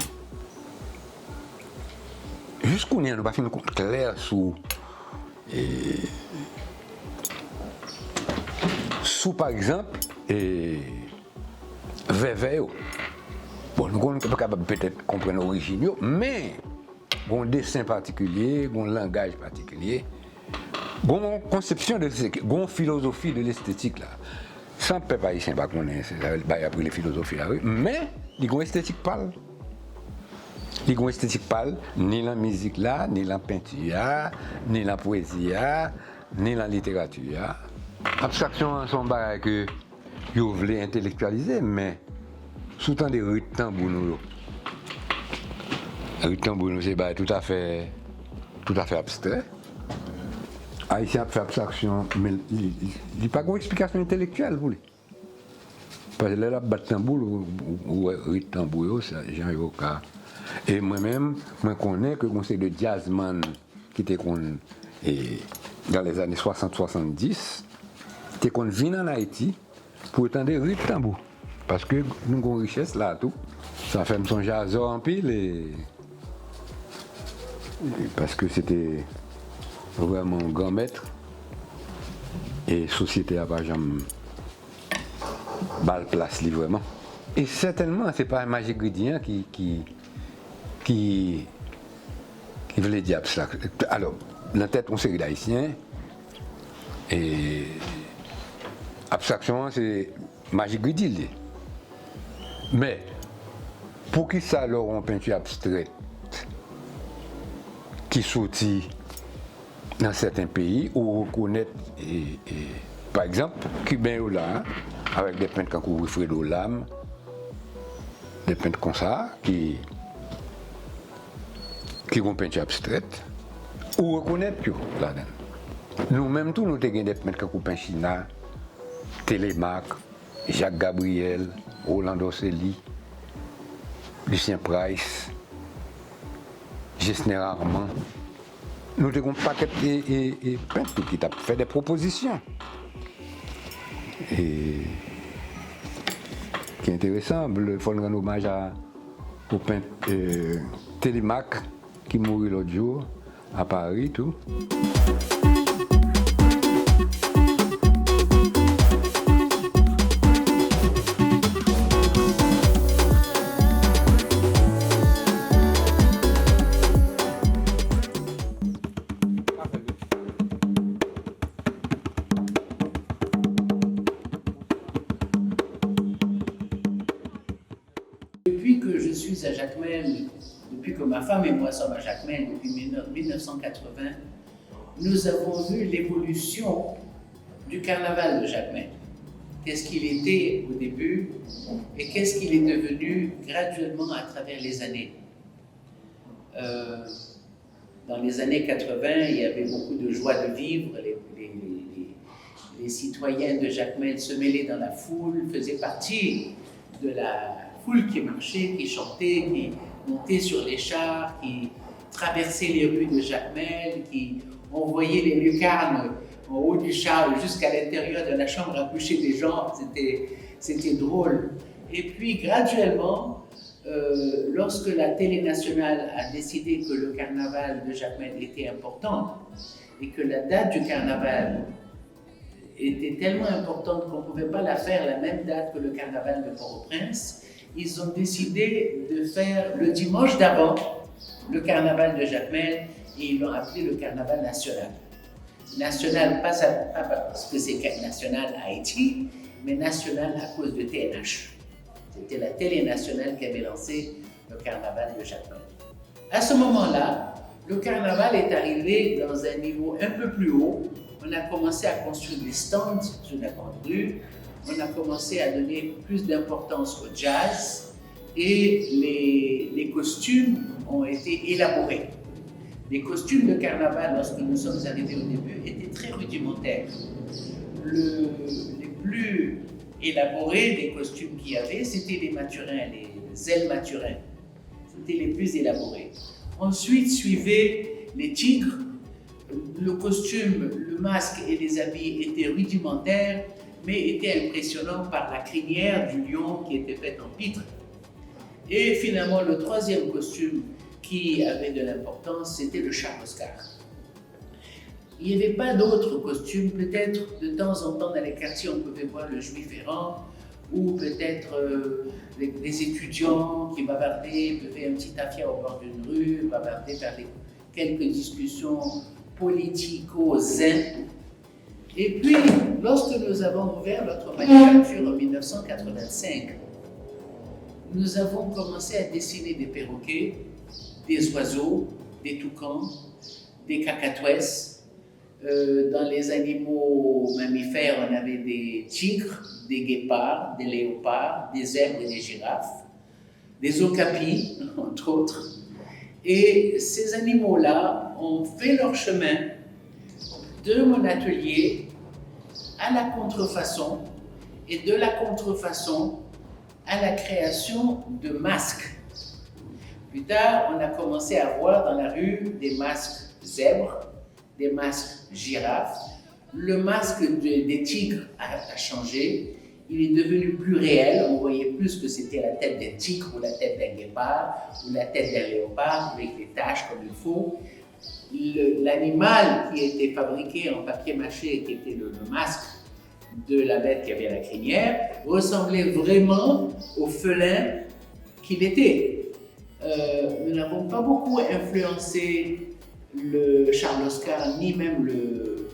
jis kounye a, nou pa fin klè sou, e, sou, pa egzanp, e, vèvè yo. Bon, nou konn, nou kapab petèt konprann orijin yo, men gon desen patikilye, gon langaj patikilye, gon konsepsyon de lestetik, gon filozofi de lestetik la. San pèp ayisyen pa konnen, se sa bay ap rele filozofi la, wi. Men, li gon estetik pa l. Li gon estetik pa l, ni lan mizik la, ni lan penti a, ni lan pwezi a, ni lan literati a. Abstraksyon an se yon bagay ke yo vle entelektyalize, men si w tande rit tanbou nou yo, rit tanbou nou se bagay toutafè, toutafè abstrè. Ayisyen ap fè abstraksyon, men li, li, li pa gon eksplikasyon entelektyèl pou li. Paske lè l ap bat tanbou l, ou, ou, ou wè rit tanbou yo, sa, jan yo ka. E mwen menm, mwen konnen ke gon seri de jazzman ki te konn, e, dans les années soixante, soixante-dix, te konn vin ann Ayiti pou yo tande rit tanbou. Paske nou gon richès la tou. Sa fè m sonje Azò anpil, e, e paske se te vrèman yon gran mèt. E sosyete a pa janm ba l plas li vrèman. E sètènman, se pa Majik Gridi an ki, ki, ki, ki vle di abstrak-, alò, nan tèt yon seri d Ayisyen, e abstraksyon an se Majik Gridi l ye. Men, poukisa lè w wè yon penti abstrèt ki soti nan sèten peyi, ou rekonèt, e, e, pa egzanp, Kiben yo la, avèk de pent kankou Wilfredo Lam, de pent konsa, ki, ki gon penti abstrèt, ou rekonèt yo ladan l. Nou menm tou, nou te gen de pent kankou Penchina, Telemaque, Jacques Gabriel, Roland Dorcély, Lucien Price, Gesner Armand. Nou te gon pakèt, e, e, e, pent tou ki t ap fè de pwopozisyon. E ki enteresan, fò n rann omaj a, o pent, e, Telemaque, ki mouri lòt jou, a Pari tou. Depuis que je suis à Jacmel, depuis que ma femme et moi sommes à Jacmel, depuis mille neuf cent quatre-vingts, nous avons vu l'évolution du carnaval de Jacmel. Qu'est-ce qu'il était au début et qu'est-ce qu'il est devenu graduellement à travers les années. Euh, Dans les années quatre-vingts, il y avait beaucoup de joie de vivre. Les, les, les, les citoyens de Jacmel se mêlaient dans la foule, faisaient partie de la foule qui marchait, qui chantait, qui montait sur les chars, qui traversait les rues de Jacmel, qui envoyait les lucarnes en haut du char jusqu'à l'intérieur de la chambre à coucher des gens. C'était, c'était drôle. Et puis, graduellement, euh, lorsque la télé nationale a décidé que le carnaval de Jacmel était important et que la date du carnaval était tellement importante qu'on ne pouvait pas la faire la même date que le carnaval de Port-au-Prince, ils ont décidé de faire le dimanche d'avant le carnaval de Jacmel et ils l'ont appelé le carnaval national. National, pas, pas parce que c'est national Haïti, mais national à cause de T N H. C'était la télé nationale qui avait lancé le carnaval de Jacmel. À ce moment-là, le carnaval est arrivé dans un niveau un peu plus haut. On a commencé à construire des stands sur la grande rue. On a commencé à donner plus d'importance au jazz et les, les costumes ont été élaborés. Les costumes de carnaval, lorsque nous sommes arrivés au début, étaient très rudimentaires. Le, les plus élaborés des costumes qu'il y avait, c'était les Mathurins, les ailes Mathurin. C'était les plus élaborés. Ensuite suivaient les tigres. Le costume, le masque et les habits étaient rudimentaires, mais étaient impressionnants par la crinière du lion qui était faite en pitre. Et finalement, le troisième costume qui avait de l'importance, c'était le Charles-Oscar. Il n'y avait pas d'autres costumes. Peut-être de temps en temps dans les quartiers, on pouvait voir le juif errant, ou peut-être euh, les, les étudiants qui bavardaient, buvaient un petit tafia au bord d'une rue, bavardaient, avaient quelques discussions politico-zen. Et puis, lorsque nous avons ouvert notre manufacture en mille neuf cent quatre-vingt-cinq, nous avons commencé à dessiner des perroquets, des oiseaux, des toucans, des cacatoès. Euh, dans les animaux mammifères, on avait des tigres, des guépards, des léopards, des zèbres et des girafes, des okapis, entre autres. Et ces animaux-là ont fait leur chemin de mon atelier à la contrefaçon et de la contrefaçon à la création de masques. Plus tard, on a commencé à voir dans la rue des masques zèbres, des masques girafes. Le masque de, des tigres a, a changé. Il est devenu plus réel. On voyait plus que c'était la tête d'un tigre ou la tête d'un guépard ou la tête d'un léopard avec des taches comme il faut. Le- L'animal qui était fabriqué en papier mâché, qui était le, le masque de la bête qui avait la crinière, ressemblait vraiment au félin qu'il était. Euh, nous n'avons pas beaucoup influencé le Charles Oscar, ni même le, le,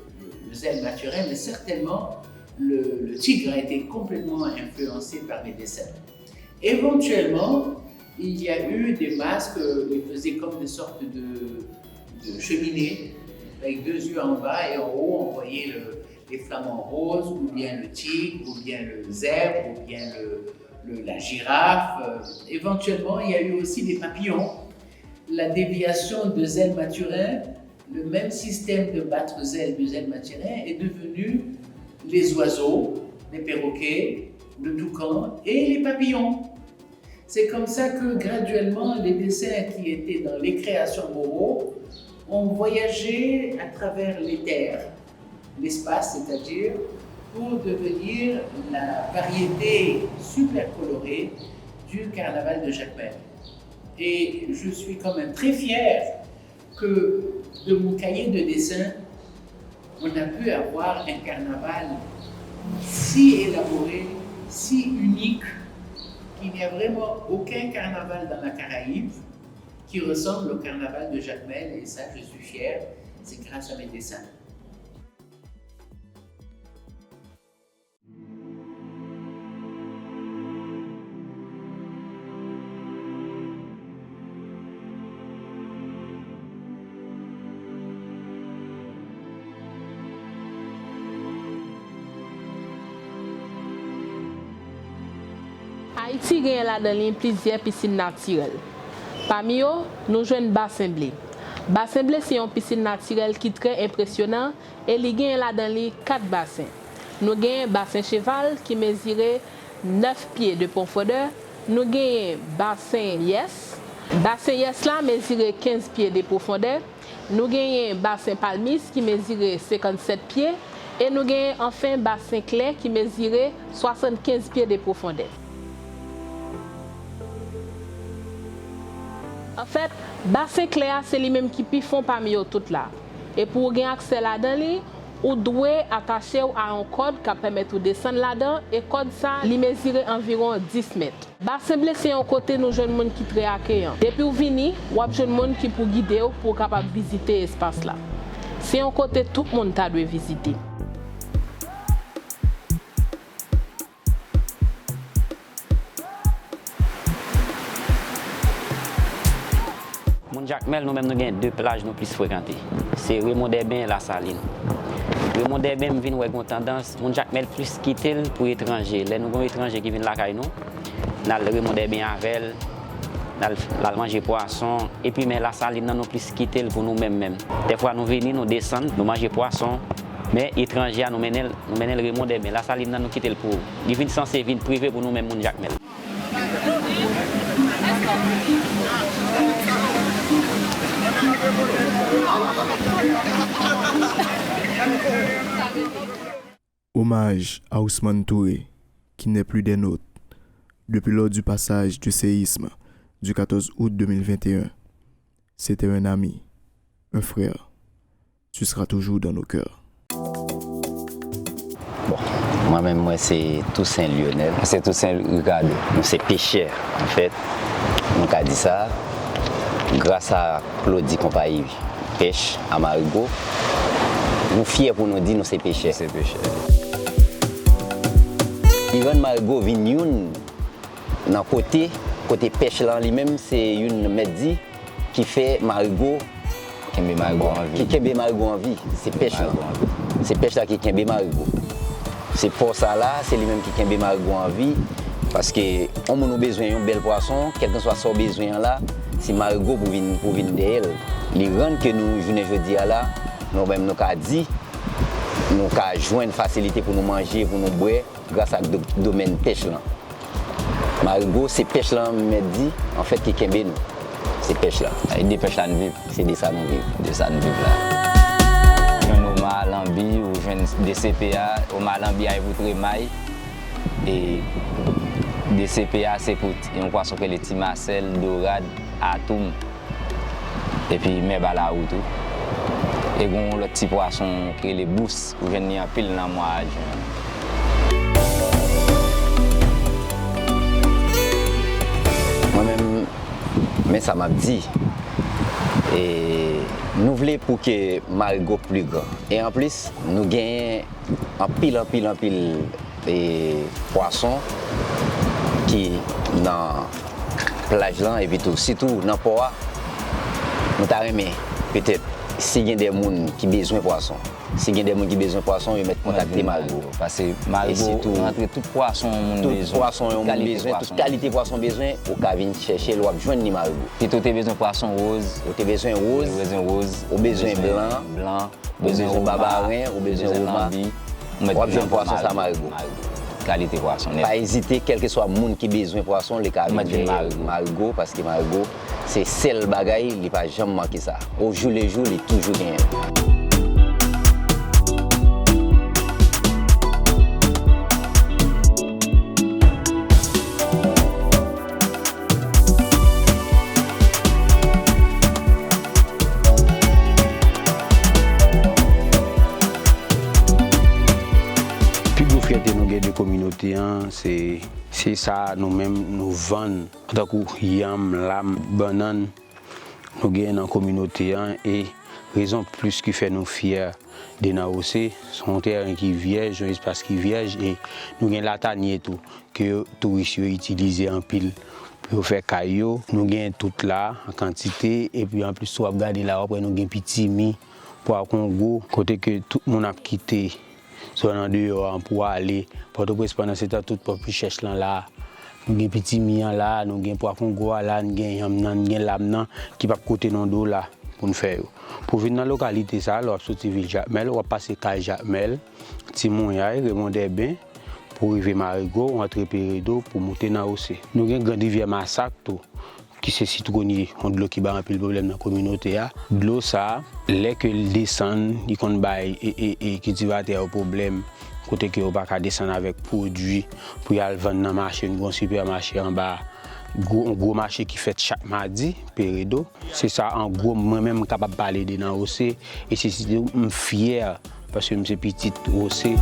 le Zèle Mathurin, mais certainement le, le tigre a été complètement influencé par mes dessins. Éventuellement, il y a eu des masques, euh, ils faisaient comme des sortes de, de cheminées, avec deux yeux en bas et en haut, on voyait le, les flamants roses, ou bien le tigre, ou bien le zèbre, ou bien le, le- la girafe. Euh, éventuellement, il y a eu aussi des papillons. La déviation de Zèle Mathurin, le même système de battre zèle de Zèle Mathurin est devenu les oiseaux, les perroquets, le toucan et les papillons. C'est comme ça que graduellement les dessins qui étaient dans les créations Moreau ont voyagé à travers les terres, l'espace, c'est-à-dire pour devenir la variété super colorée du carnaval de Jacmel. Et je suis quand même très fière que de mon cahier de dessin, on a pu avoir un carnaval si élaboré, si unique, qu'il n'y a vraiment aucun carnaval dans la Caraïbe qui ressemble au carnaval de Jacmel, et ça, je suis fière, c'est grâce à mes dessins. Ayiti genyen ladan li plizyè pisin natirèl. Pami yo, nou jwenn Basen Ble. Basen Ble se yon pisin natirèl ki trè enpresyonan e li genyen ladan li kat basen. Nou genyen Basen Cheval ki mezire nèf pye de pwofondè, nou genyen Basen Yès. Basen Yès la mezire kenz pye de pwofondè, nou genyen Basen Palmis ki mezire senkannsèt pye, e nou genyen anfen Basen Klè ki mezire swasannkenz pye de pwofondè. Anfèt, Basen Klè a se li menm ki pi fon pami yo tout la. E pou w gen aksè ladan li, ou dwe atache w a yon kòd k ap pèmèt ou desann ladan, e kòd sa, li mezire anviwon dis mèt. Basen Ble se yon kote nou jwenn moun ki trè akeyan. Depi w vini, w ap jwenn moun ki pou gide w pou w kapab vizite espas la. Se yon kote tout moun ta dwe vizite. Moun Jakmèl, nou menm nou gen de plaj nou plis frekante. Se Remon Dèben e Lasalin. Remon Dèben, m vin wè gen yon tandans, moun Jakmèl plis kite l pou etranje. Lè nou gen yon etranje ki vin lakay nou, n al Remon Dèben avè l, L al, l al manje pwason, epi men Lasalin nan nou plis kite l pou nou menm menm. Dèfwa nou vini, nou desann, nou manje pwason, men etranje a nou mennen l, nou mennen l Remondè, men Lasalin nan nou kite l pou li vin sanse vin prive pou nou menm moun Jakmèl. Hommage à Ousmane Touré, qui n'est plus des nôtres. Depuis lors du passage du séisme du quatorze août deux mille vingt et un, c'était un ami, un frère. Tu seras toujours dans nos cœurs. Bon, mwen menm, mwen se Toussaint Lionel. Mwen se Toussaint Ricardo. Nou se pechè, anfèt. Nou ka di sa, gras a Claudy konpayi pèch a Marigo, nou fyè pou nou di nou se pechè. Se pechè. Li rann Marigo vin youn nan kote, kote pèch lan li menm se youn mèt di ki fè Marigo Kenbe Marigo an vi. Ki kenbe Marigo an vi. Se pèch lan. Se pèch la ki kenbe Marigo. Se pò sa la, se li menm ki kenbe Marigo an vi. Paske yon moun ou bezwen yon bèl pwason, kèlkanswa sa w bezwen an la, se Marigo pou vin pou vin dèyè l. Li rann ke nou jounen jodi a la, nou menm nou ka di, nou ka jwenn fasilite pou nou manje, pou nou bwè, gras ak do, domèn pèch lan. Marigo se pèch lan mèt di, anfèt ki kenbe nou. Se pèch la. E de pèch la n viv. Se de sa nou viv. De sa n viv la. Jwenn Oma Lanbi, ou jwenn DCPA, Oma Lanbi ay pou tremay. E DCPA se pou yon pwason k rele ti masèl, dorad, atoum. Epi mè ba lawou tou. E gen yon lòt ti pwason ki rele bous, ou jwenn li anpil nan mwa jen. Mwen menm, men sa m ap di. E nou vle pou ke Marigo pli gran. E anplis, nou genyen anpil, anpil, anpil e pwason ki nan plaj lan epi tou sitou nan pò a. Nou ta renmen petèt si gen de moun ki bezwen pwason. Si gen de moun ki bezwen pwason, yo mèt kontakte Marigo. Paske Marigo rantre tout pwason yon moun bezwen. Tout pwason yon moun bezwen, tout kalite pwason bezwen, ou ka vin chèche l, w ap jwenn li Marigo. Pito te bezwen pwason woz. Ou te bezwen woz. Ou bezwen blan. Blan. Ou bezwen baba ren, ou bezwen woma, w ap jwenn pwason sa Marigo. Kalite pwason nèt. Pa ezite, kèlkeswa moun ki bezwen pwason, li ka vin jwenn Marigo, paske Marigo se sèl bagay, li pa janm manke sa. Au jour le jour, li toujou genyen. Pi gwo fyète nou gen de kominote an, se, se sa nou menm nou vann, tankou yanm, lam, bannann, nou genyen nan kominote an, e rezon plis ki fè nou fyè de Nan Wose, se yon tèren ki vyèj, yon espas ki vyèj, e nou gen latanye tou, ke touris yo itilize anpil pou yo fè kay yo. Nou gen tout la, an kantite, epi anplis tou w ap gade la, w ap wè nou gen pitimi, pwa kongo, kote ke tout moun ap kite zòn andeyò an pou ale Pòtoprens, pandan se tan tout pòt pi chèch lan la. Nou gen pitimi an la, nou gen pwa kongo a la, n gen yanm nan, n gen lam nan, ki p ap koute n yon dola pou n fè yo. Pou vin nan lokalite sa a, lè w ap soti vil Jakmèl, w ap pase kay Jakmèl, Ti Monyay, Remondèben, pou w rive Marigo, w antre Peredo pou w moute Nan Wose. Nou gen Grand Rivyè Masak tou, ki se sitwonye, yon dlo ki bay anpil pwoblèm nan kominote a. Dlo sa a, lè ke l desann, li konn bay e, e, e kiltivatè yo pwoblèm, kote ke yo pa ka desann avèk pwodui pou y al vann nan mache. Nou gen yon sipèmache anba, gwo, yon gwo mache ki fèt chak madi, Peredo. Se sa, an gwo, mwen menm, m kapab pale de Nan Wose, e se sitou m fyè paske m se pitit Wose.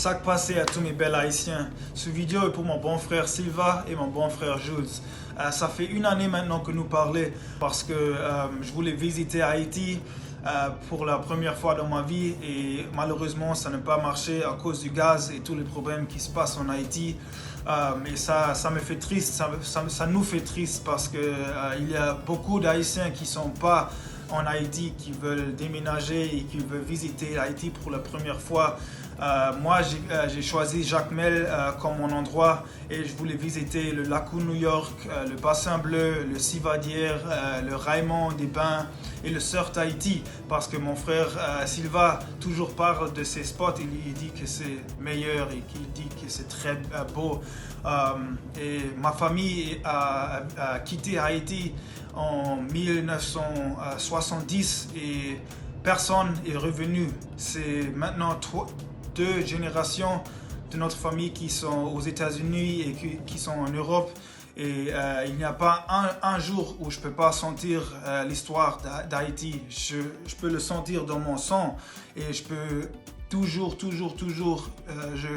Sa k pase à tous mes belles haïtiens? Ce vidéo est pour mon bon frère Silva et mon bon frère Jules. Euh, ça fait une année maintenant que nous parlait parce que euh, je voulais visiter Haïti. euh, pour la première fois dans ma vie et malheureusement, ça n'a pas marché à cause du gaz et tous les problèmes qui se passent en Haïti. Euh, et ça, ça me fait triste, ça, ça, ça nous fait triste parce que, euh, il y a beaucoup d'Haïtiens qui sont pas en Haïti, qui veulent déménager et qui veulent visiter l'Haïti pour la première fois. Euh, moi, j'ai, euh, j'ai choisi Jacmel, euh, comme mon endroit et je voulais visiter le Lakou New York, euh, le Bassin Bleu, le Civadière, euh, le Raymond des Bains et le Surf Tahiti parce que mon frère, euh, Silva toujours parle de ces spots, il, il dit que c'est meilleur et qu'il dit que c'est très, euh, beau. Euh, et ma famille a, a quitté Haïti en mille neuf cent soixante-dix et personne est revenu. C'est maintenant trois, deux générations de notre famille qui sont aux États-Unis et qui, qui sont en Europe. Et, euh, il n'y a pas un, un jour où je peux pas sentir, euh, l'histoire d'Ha-, d'Haïti. Je, je peux le sentir dans mon sang et je peux toujours, toujours, toujours, euh, je,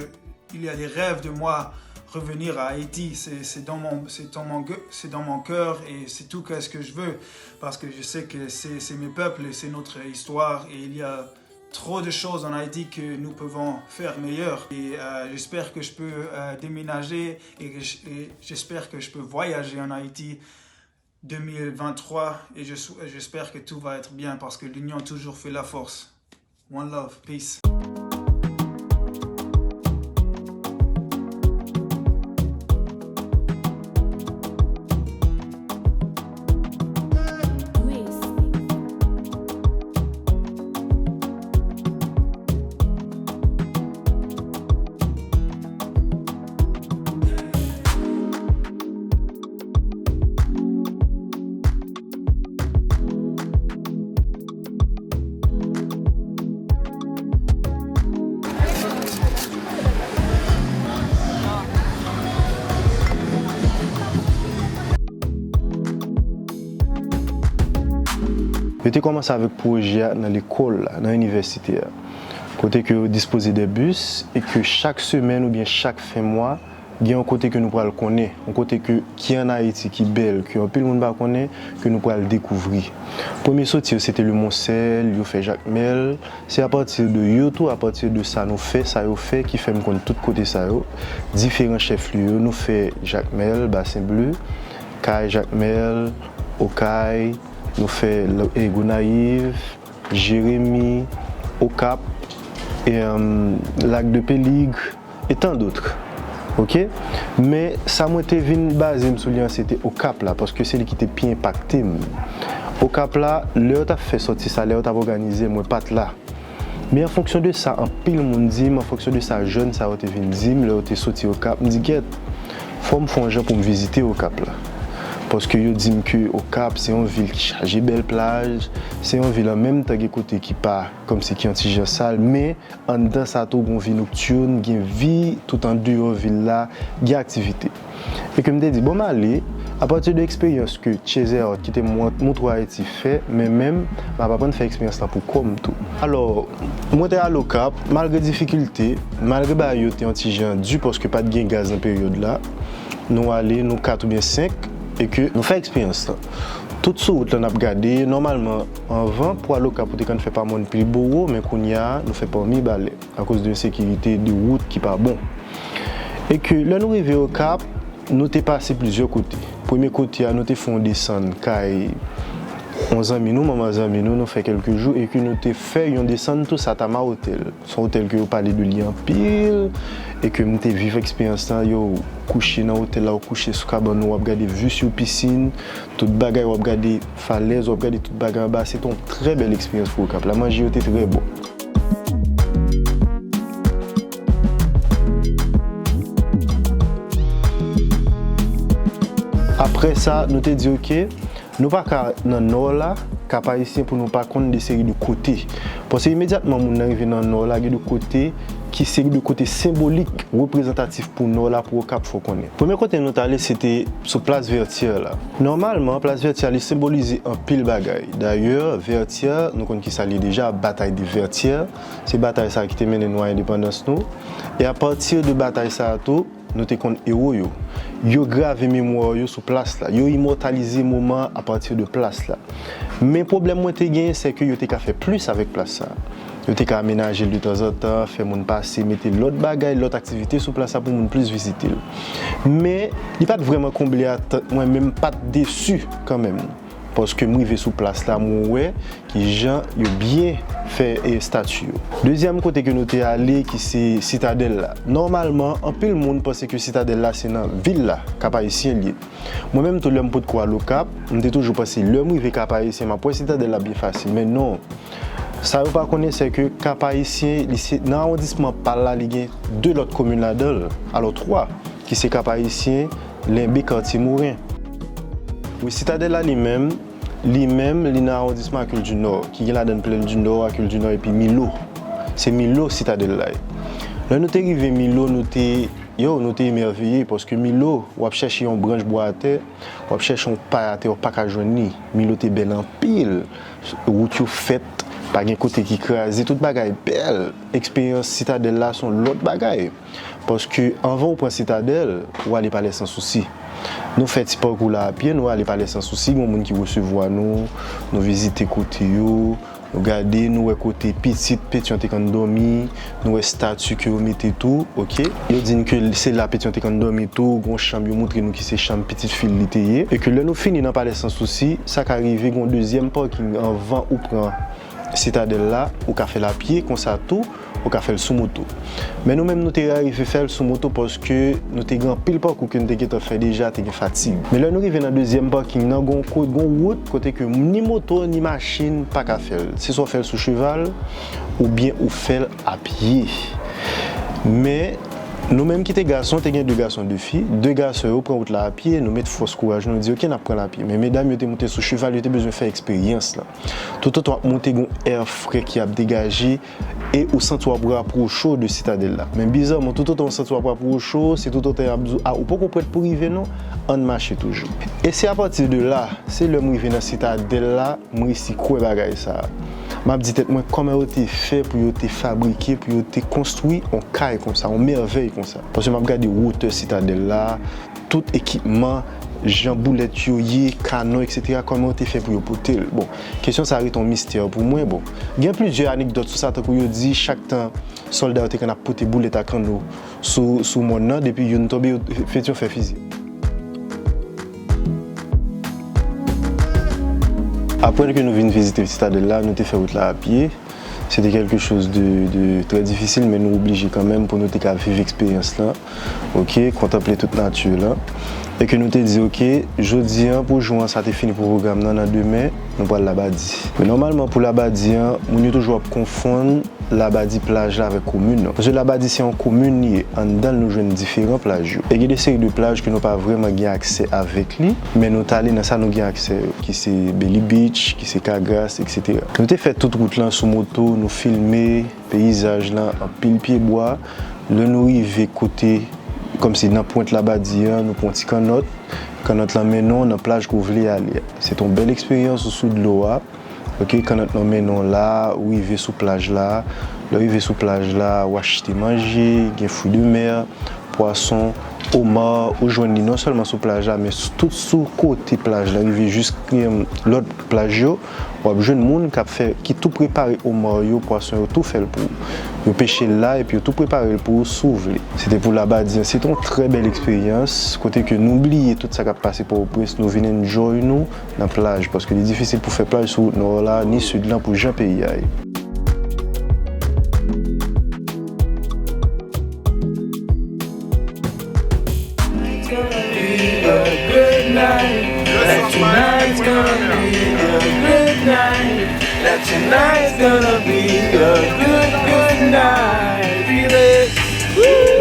il y a des rêves de moi revenir à Haïti. C'est, c'est dans mon, c'est dans mon gue-, c'est dans mon cœur et c'est tout ce que je veux parce que je sais que c'est, c'est mes peuples et c'est notre histoire et il y a trop de choses en Haïti que nous pouvons faire meilleur. Et, euh, j'espère que je peux, euh, déménager et, que je- et j'espère que je peux voyager en Haïti deux mille vingt-trois et je sou- j'espère que tout va être bien parce que l'union toujours fait la force. One love, peace. Yo te kòmanse avèk pwojè a nan lekòl la, nan inivèsite a, kote ke yo dispoze de bis e ke chak semèn oubyen chak fen mwa, gen yon kote ke nou pral konnen, yon kote ke, ki ann Ayiti, ki bèl, ke anpil moun pa konnen, ke nou pral dekouvri. Premye soti yo, se te Lemonsèl, yo fè Jakmèl. Se apati de yo tou, apati de sa nou fè, sa yo fè, ki fè m konn tout kote sa yo. Diferan chèflye yo, nou fè Jakmèl, Basen Ble, Kay Jakmèl, Okay, nou fè l-, e, Gonayiv, Jeremi, Okap, e, em, Lak de Pelig, e tant d'autres. Oke? Men sa mwen te vin baze m sou li an, se te Okap la, paske se li ki te pi enpakte m. Okap la, lè yo t ap fè sòti sa, lè yo t ap òganize, mwen pa t la. Men an fonksyon de sa, anpil moun di m, an fonksyon de sa, jèn sa yo te vin di m, lè yo te soti Okap, m di, "Gèt, fò m fè yon jan pou m vizite Okap la." Paske yo di m ke Okap, se yon vil ki chaje bèl plaj, se yon vil an menm tan gen kote ki pa, kòmsi ki yon ti jan sal, men anndan sa tou, gen vi noktin, gen vi tout andeyò vil la, gen aktivite. E ke m te di, bon, m ale, apati de eksperyans ke Chezerot ki te mont-, montre w Ayiti fè, men menm, m ap aprann fè eksperyans lan pou kò m tou. Alò, mwen te al Okap, malgre difikilte, malgre bagay yo te yon ti jan di, paske pa t gen gaz nan peryòd la, nou ale, nou kat oubyen senk, e ke nou fè eksperyans lan. Tout sou wout lan n ap gade, nòmalman, anvan pou al Okap, ou te konn fè pa mòn Pilbowo, men kounye a, nou fè pa Mibalè, akoz de ensekirite, de wout ki pa bon. E ke lè nou rive Okap, nou te pase plizyè kote. Premye kote a, nou te fè yon desann kay yon zanmi nou, manman zanmi nou, nou fè kèlke jou, e ke nou te fè yon desann tou Satama Hotel. Se yon otèl ke yo pale de li anpil, e ke m te viv eksperyans lan, yo kouche nan otèl la, ou kouche sou kabann ou, w ap gade vi sou pisin, tout bagay, w ap gade falèz, w ap gade tout bagay anba. Se te yon trè bèl eksperyans pou Okap la. Manje yo te trè bon. Apre sa, nou te di, oke, nou pa ka nan nò la, Kap Ayisyen, pou nou pa konn de seri de kote. Paske imedyatman moun nan rive nan nò la, gen de kote ki seri de kote senbolik, reprezantatif pou nò la, pou Okap, fò konnen. Premye kote nou t ale, se te sou plas Vètyè la. Nòmalman, plas Vètyè, li senbolize anpil bagay. Dayè, Vètyè, nou konn ki sa l ye deja, batay de Vètyè. Se batay sa ki te mennen nou a endepandans nou. E apati de batay sa a tou, nou te konn ewo yo. Yo grave memwa yo sou plas la. Yo imòtalize moman an apati de plas la. Men pwoblèm mwen te genyen, se ke yo te ka fè plis avèk plas sa. Yo te ka amenaje l detanzantan, fè moun pase, mete lòt bagay, lòt aktivite sou plas la pou moun plis vizite l. Men, li pa t vrèman konble atant mwen, men m pa t desi kanmenm. Paske m rive sou plas la, mwen wè kijan yo byen fè, e, estati yo. Dezyèm kote ke nou te ale, ki se Sitadèl la. Nòmalman, anpil moun panse ke Sitadèl la se nan vil la, Kap Ayisyen l ye. Mwen menm tou, lè m potko al Okap, m te toujou panse lè m rive Kap Ayisyen, m ap wè Sitadèl la byen fasil. Men non, sa yo pa konnen, se ke Kap Ayisyen, li se, nan awondisman pa l la, li gen de lòt komin ladan l, alò twa, ki se Kap Ayisyen, Lenbe, Katye Moren. Wi, Sitadèl la li menm, li menm, li nan awondisman Akil di Nò, ki gen ladan l Plèn di Nò, Akil di Nò epi Milo. Se Milo Sitadèl la ye. Lè nou te rive Milo, nou te, yo, nou te emèveye, paske Milo, w ap chèche yon branch bwa atè, w ap chèche yon pay atè, w pa ka jwenn li. Milo te bèl anpil. Wout yo fèt, pa gen kote ki kraze, tout bagay bèl. Eksperyans Sitadèl la se yon lòt bagay. Paske anvan ou pran Sitadèl, ou ale Palè San Sousi. Nou fè ti pakou la a pye, nou ale Palè San Sousi, gen moun ki resevwa nou, nou vizite kote yo, nou gade, nou wè kote pitit Petyon te konn dòmi, nou wè estati ke yo mete tou, oke. Yo di n ke se la Petyon te konn dòmi tou, gon chanm yo moutre nou ki se chanm pitit fi l li te ye, e ke lè nou fini nan Palè San Sousi, sa ka rive gon dezyèm paking anvan ou pran Sitadèl la, ou ka fè l a pye konsa tou, ou ka fè l sou moto. Men nou menm nou te rive fè l sou moto paske nou te gen anpil pakou ke n te gentan fè deja, te gen fatig. Men lè nou rive nan dezyèm paking nan, gon kote, gon wout kote ke ni moto ni machin pa ka fè l. Se swa w fè l sou cheval oubyen ou fè l a pye. Men nou menm ki te gason, te gen de gason, de fi. De gason yo pran wout la a pye, nou met fòs kouraj, nou di, "Oke, n ap pran l a pye." Men medam yo te moute sou cheval, yo te bezwen fè eksperyans lan. Toutotan w ap moute, gon air fre ki ap degaje e ou santi w ap rapwoche w de Sitadèl la. Men bizarman, toutotan w santi w ap rapwoche w, se toutotan y ap di w, "A, ou poko prèt pou rive non, ann mache toujou." E se apati de la, se lè m rive nan Sitadèl la, m resi kwè bagay sa a. M ap di tèt mwen, kòman yo te fè pou yo te fabrike, pou yo te konstwi yon kay konsa, yon mèvèy konsa? Paske m ap gade wotè Sitadèl la, tout ekipman, jan boulèt yo ye, kanon, etsetera, kòman yo te fè pou yo pote l? Bon, kesyon sa a rete yon mistè pou mwen. Bon, gen plizyè anekdòt sou sa, tankou yo di, chak tan sòlda yo te konn ap pote boulèt ak kanno sou, sou mòn nan, depi youn tonbe, yo, Petyon fè fizi. Apre ke nou vin vizite Sitadèl la, nou te fè wout la a pye. Se te quelque chose de, de très difficile, men nou oblije kanmenm pou nou te ka viv eksperyans lan, oke, kontanple tout nati lan. E ke nou te di, oke, jodi an, pou jou an, sa te fini pou pwogram nan, nan demen, nou pral Labadi. Men nòmalman, pou Labadi an, moun yo toujou ap konfonn Labadi plaj la avèk komin nan. Paske Labadi se yon komin li ye, anndan l nou jwenn diferan plaj yo. E gen de seri de plaj ke nou pa vrèman gen aksè avèk li, men nou t ale nan sa nou gen aksè yo, ki se Belly Beach, ki se Kagras, etsetera. Nou te fè tout wout lan sou moto, nou filme peyizaj lan, anpil pyebwa. Lè nou rive kote, kòmsi nan pwent Labadi an, nou pran yon ti kannòt. Kannòt lan mennen w nan plaj ke w vle ale a. Se te yon bèl eksperyans, ou sou dlo a. Oke, kannòt lan mennen w la, ou rive sou plaj la. Lè w rive sou plaj la, ou achte manje, gen fruits de mer, pwason, omar, ou jwenn li non sèlman sou plaj la, men s-, tout sou kote plaj la, rive jis, em, lòt plaj yo, w ap jwenn moun k ap fè, ki tou prepare omar yo, pwason yo tou fè l pou ou. Yo peche l la, epi yo tou prepare l pou ou si w vle. Se te pou Labadi an, se te yon trè bèl eksperyans, kote ke nou bliye tout sa k ap pase Pòtoprens, nou vin enjoy nou, nan plaj, paske li difisil pou fè plaj sou wout nò la, ni sid lan pou jan peyi a ye. It's gonna be a good night. Like tonight's gonna be a good night. Like tonight's gonna be a good, good night. Feel it. Woo!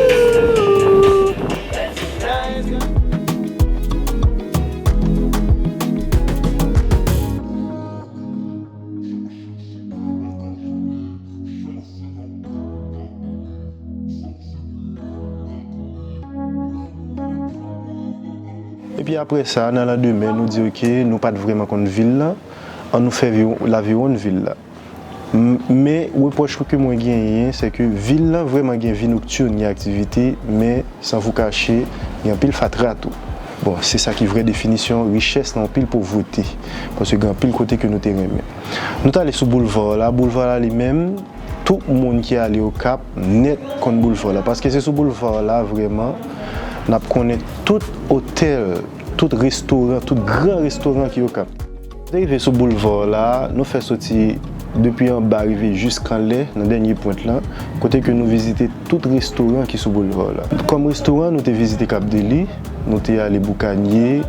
Epi apre sa, nan landemen, nou di, "Oke, nou pa t vrèman konn vil lan, ann nou fè vi-, laviwonn vil la." M-, men repwòch ke mwen genyen, se ke vil lan vrèman gen vi noktin, gen aktivite, men Sans vous cacher, gen anpil fatra tou. Bon, se sa ki vrè definisyon richès nan anpil povrete. Paske gen anpil kote ke nou te renmen. Nou t ale sou boulva la. Boulva la li menm, tout moun ki ale Okap nèt konn boulva la. Paske se sou boulva la vrèman n ap konnen tout otèl, tout restoran, tout gran restoran ki Okap. Nou te rive sou boulva la, nou fè soti depi anba rive jiskanlè, nan dènye pwent lan, kote ke nou vizite tout restoran ki sou boulva la. Kòm restoran, nou te vizite Kap Deli, nou te ale Boukanye,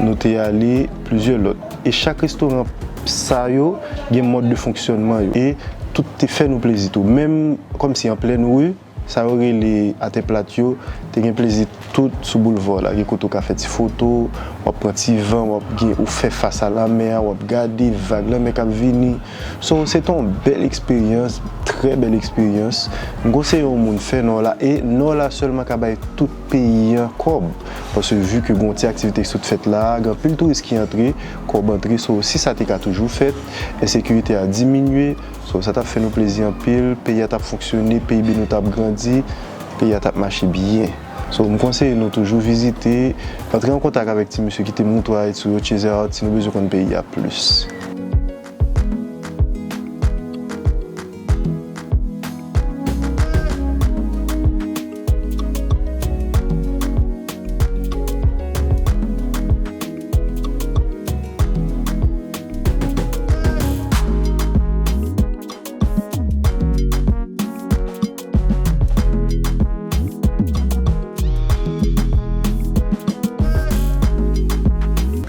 nou te ale plizyè lòt. E chak restoran sa yo gen mòd de fonksyònman yo. E tout te fè nou plezi tou. Menm kòmsi an plèn ri, sa yo rele atè plat yo, te gen plezi tout sou boulva la. Gen kote w ka fè ti foto, w ap pran ti van, w ap gen, ou fè fas a lanmè a, w ap gade vag lanmè k ap vini. So, se te yon bèl eksperyans, trè bèl eksperyans. M konseye yon moun fè Nò la, e Nò la sèlman ka bay tout peyi an kòb. Paske vi ke gen yon ti aktivite ki sot fèt la, gen anpil touris ki antre, kòb antre, so si sa te ka toujou fèt, ensekirite a diminye, so sa t ap fè nou plezi anpil, peyi a t ap fonksyone, P I B nou t ap grandi, peyi a t ap mache byen. So m konseye nou toujou vizite, antre an kontak avèk ti mesye ki te Mouton Ayiti yo, Chezè Art, si nou bezwen konn peyi a plis.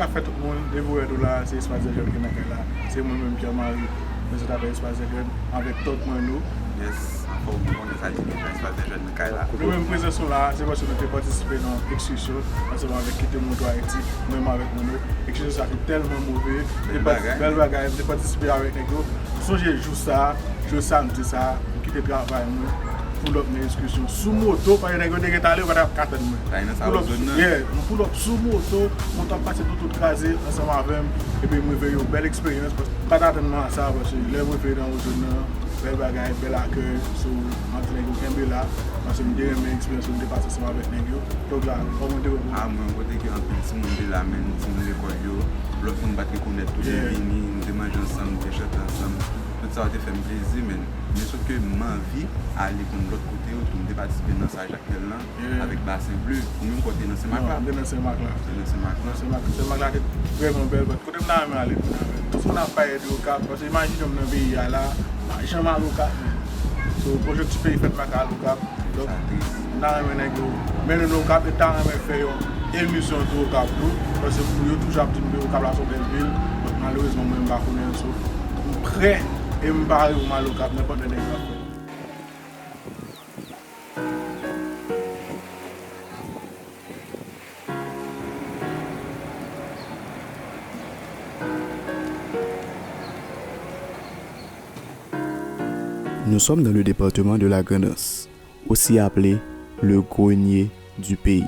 Ka fè tout moun, devoyè nou la, se Espas dè Jèn ki nan kay la. Se mwen menm, Pierre Marie, prezantatè Espas dè Jèn, avèk tòt mwen nou. Yes, anfòm, ou konnen sa li ye, Espas dè Jèn nan kay la. Nou menm prezans nou la, se paske nou te patisipe nan ekskisyon ansanm avèk Kite Mouton Ayiti, menm avèk mwen nou. Ekskisyon sa te tèlman move, bèl bagay, bèl bagay, nou te patisipe avèk nèg yo. M sonje jou sa, jou samdi sa, m kite travay mwen, pull up nan ekskisyon sou moto, paske nèg yo te gentan ale, yo pa t ap ka tann mwen. Pull up sou, yeah, m pull up sou moto, moto ap pase toutou kraze ansanm avè m, epi m rive yo, bèl eksperyans, paske m pa t atann mwen a sa, paske lè m rive nan wozo nan, bèl bagay, bèl akèy, so, m ap di nèg yo kenbe la, paske m te renmen eksperyans m te pase ansanm avèk nèg yo. Donk la, kòman te wè pou ou? A, mwen, kote ke anpil timoun te la, menm timoun lekòl yo, lòt moun m pa t rekonèt tou te vini, nou te manje ansanm, nou te chante ansanm. Tout sa yo te fè m plezi, men, men sòf ke m anvi ale konn lòt kote yo tou. M te patisipe nan sa Jakmèl lan, avèk Basen Ble. Ou menm, kò te nan Senmak la? Non, m te nan Senmak la. Te nan Senmak la? Nan Senmak, Senmak la te vrèman bèl, but kote m ta renmen ale kounye a menm? Tout moun ap pale de Okap, paske imajine m nan peyi a la, m pa janm al Okap menm. So, pwojè ti peyi fèt m pa ka al Okap. Donk, m ta renmen nèg yo mennen nou Okap, e m ta renmen fè yon emisyon tou Okap tou, paske pou yo toujou ap di m ke Okap la se yon bèl vil, but malerezman mwen m pa konnen l, so, m prè e m pare pou m al Okap nenpòt lè nèg yo ap fè. Nous sommes dans le département de la Grande Anse, aussi appelé le grenier du pays.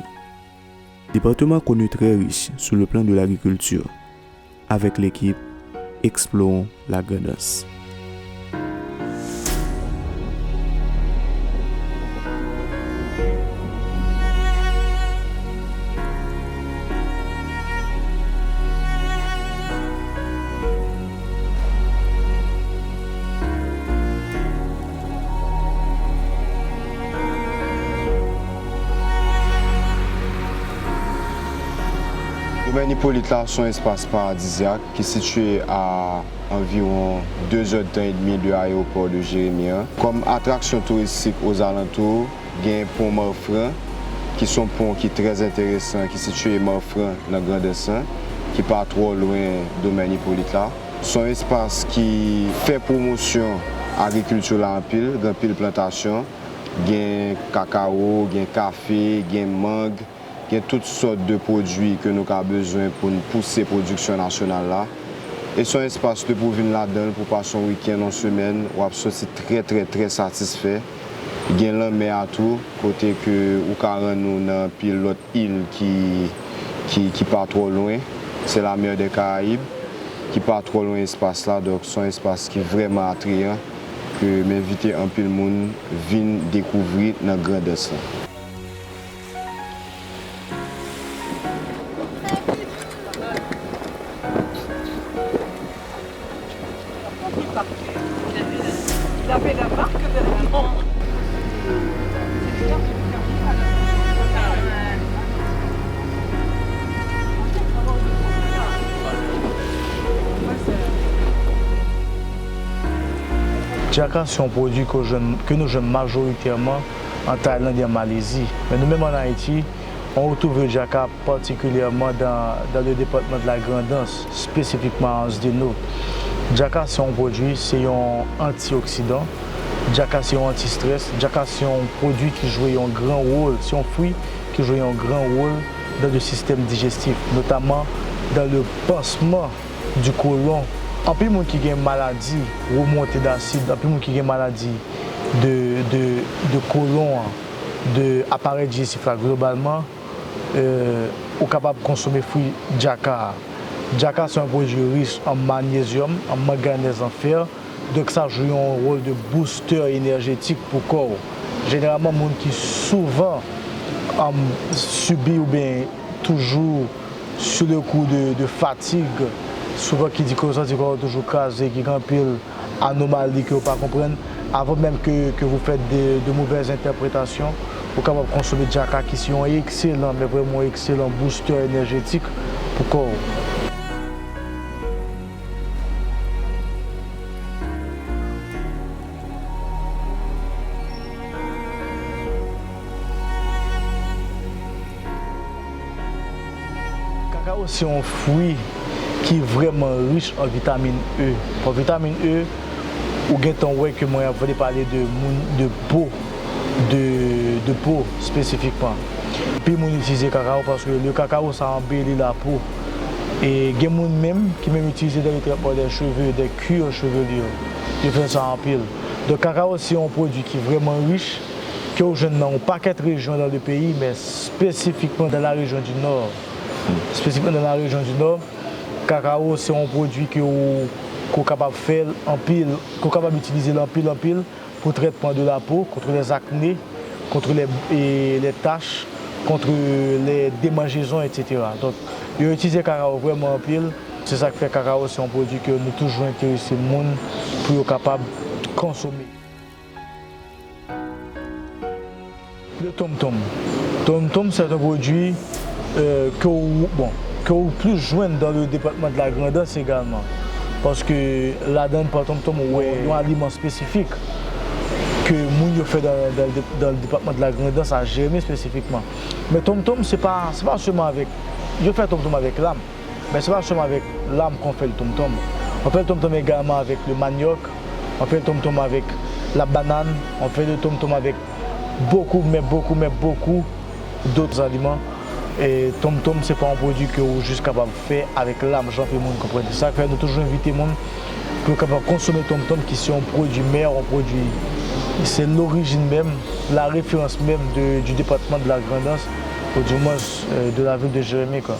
Département connu très riche sur le plan de l'agriculture. Avec l'équipe, explorons la Grande Anse. Domèn Ipolit la se yon espas paradizyak ki sitiye a anviwon de zèdtan edmi de ayewopò de Jeremi an. Kòm atraksyon touristik ozalantou, gen pon Marfran, ki se yon pon ki trè enteresan, ki sitiye Marfran nan Grandans lan, ki pa twò lwen domèn Ipolit la. Se yon espas ki fè pwomosyon agrikilti la anpil, gen anpil plantasyon, gen kakawo, gen kafe, gen mang, gen tout sòt de pwodui ke nou ka bezwen pou n pouse pwodiksyon nasyonal la. E se yon espas ke pou w vin ladan l pou pase yon wikenn, yon semèn, w ap soti trè, trè, trè satisfè. Gen lanmè a tou, kote ke ou ka rann ou nan anpil lòt il ki, ki, ki pa twò lwen. Se la mer des Caraïbes, ki pa twò lwen espas la. Donk, se yon espas ki vrèman atreyan, ke m envite anpil moun vin dekouvri nan Grandans lan. Djaka se yon pwodui ke w jwenn, ke nou jwenn majoritèman an Tayland e an Malezi. Men nou menm an Ayiti, on retrouve djaka particulièrement dans, dans le département de la Grand'Anse, spécifiquement à Anse des Naux. Djaka se yon pwodui, se yon antioksidan. Djaka se yon antistrès. Djaka se yon pwodui ki jwe yon gran wòl, se yon fwi ki jwe yon gran wòl dans le système digestif, notamment dans le pansement du côlon. Anpil moun ki gen maladi remonte dasid, anpil moun ki gen maladi de, de, de kolon an, de aparèy dijestif la globalman, euh, ou kapab konsome fwi djaka a. Djaka se yon pwodui rich an manyezyòm, an manganèz, an fè. Donk sa jwe yon wòl de boustè enèjetik pou kò w. Jeneralman, moun ki souvan, um, sibi oubyen toujou sou le kou de, de fatig, souvan ki di ke w santi kò w toujou kraze, ki gen anpil anomali ke w pa konprann, avan menm ke, ke vous faites de, de mauvaises interprétations, ou kapab konsome djaka ki se yon ekselan, men vrèman yon ekselan boustè enèjetik pou kò w. Kakawo se yon fwi ki vrèman rich an vitamin E. Bon, vitamin E, ou gentan wè ke mwen ap vle pale de moun, de po, de, de po espesifikman. Anpil moun itilize kakawo paske le kakawo sa anbeli lapo. E gen moun menm ki menm itilize dans le traitement des cheveux, des cures chevelures. Yo fè sa anpil. Donk, kakawo se yon pwodui ki vrèman rich, ke w jwenn nan yon pakèt rejyon dans le pays, men espesifikman dans la région du Nord. Espesifikman dans la région du Nord, kakawo se yon pwodui ke w, ke w kapab fè l anpil, ke w kapab itilize l anpil, anpil pou trètman de la po, contre les acnés, contre les, e, les taches, contre les démangeaisons, et cetera. Donk, yo itilize kakawo vrèman anpil. Se sa k fè kakawo se yon pwodui ke nou toujou enterese moun pou yo kapab konsome. Le tomtom. Tomtom, c'est un produit, euh, que w, bon, que w plis jwenn dans le département de la Grand'Anse également. Paske ladan pwa tomtom, ou wè yon aliman espesifik ke moun yo fè dans, dans, dans le département de la Grand'Anse à Jeremie spécifiquement. Men tomtom, se pa, se pa sèlman avèk, yo fè tomtom avèk lam. Men se pa sèlman avèk lam ke w fè l tomtom. On fait le tomtom également avec le manioc, on fait le tomtom avec la banane, on fait le tomtom avec beaucoup, mais beaucoup, mais beaucoup d'autres aliments. E tomtom, se pa yon pwodui ke ou jis kapab fè avèk lam, jan anpil moun konprann. Se sa k fè nou toujou envite moun pou yo kapab konsome tomtom, ki se yon pwodui mè, yon pwodui, se lorijin menm, la référence même de, du département de la Grand'Anse, ou du moins, euh, de la ville de Jérémie, quoi.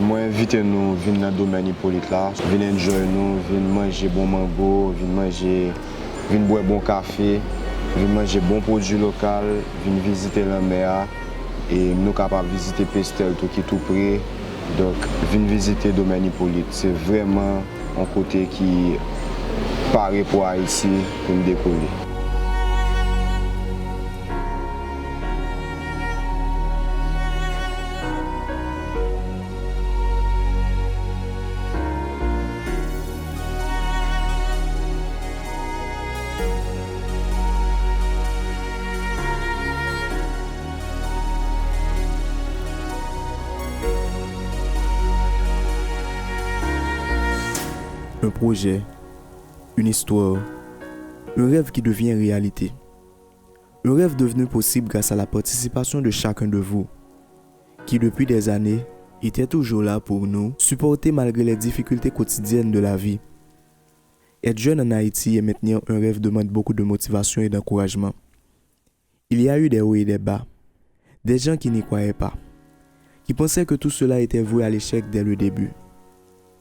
Mwen envite nou vin nan domèn Ipolit la, vin enjoy nou, vin manje bon mango, vin manje, vin bwè bon kafe, vin manje bon pwodui lokal, vin vizite lanmè a, e nou kapab vizite Pestèl tou ki tou pre. Donk, vin vizite domèn Ipolit. Se vrèman yon kote ki pare pou Ayiti pou l dekole. Un projet, une histoire, un rêve qui devient réalité. Un rêve devenu possible grâce à la participation de chacun de vous, qui depuis des années était toujours là pour nous supporter malgré les difficultés quotidiennes de la vie. Être jeune en Haïti et maintenir un rêve demande beaucoup de motivation et d'encouragement. Il y a eu des hauts et des bas, des gens qui n'y croyaient pas, qui pensaient que tout cela était voué à l'échec dès le début.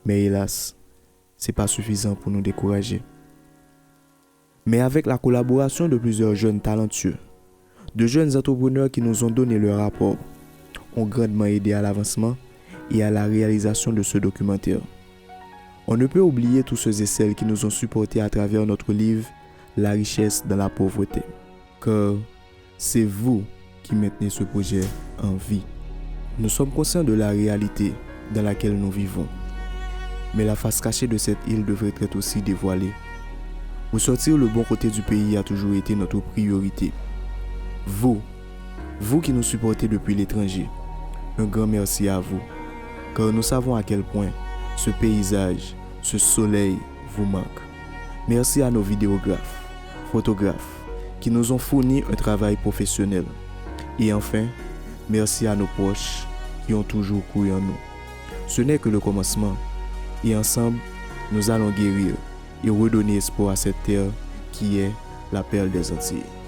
Mais hélas, c'est pas suffisant pour nous décourager. Mais avec la collaboration de plusieurs jeunes talentueux, de jeunes entrepreneurs qui nous ont donné leur apport, ont grandement aidé à l'avancement et à la réalisation de ce documentaire. On ne peut oublier tous ceux et celles qui nous ont supportés à travers notre livre La richesse dans la pauvreté. Car c'est vous qui maintenez ce projet en vie. Nous sommes conscients de la réalité dans laquelle nous vivons. Mais la face cachée de cette île devrait être aussi dévoilée. Ressortir le bon côté du pays a toujours été notre priorité. Vous, vous qui nous supportez depuis l'étranger, un grand merci à vous, car nous savons à quel point ce paysage, ce soleil vous manque. Merci à nos vidéographes, photographes, qui nous ont fourni un travail professionnel. Et enfin, merci à nos proches qui ont toujours cru en nous. Ce n'est que le commencement, et ensemble, nous allons guérir et redonner espoir à cette terre qui est la perle des Antilles.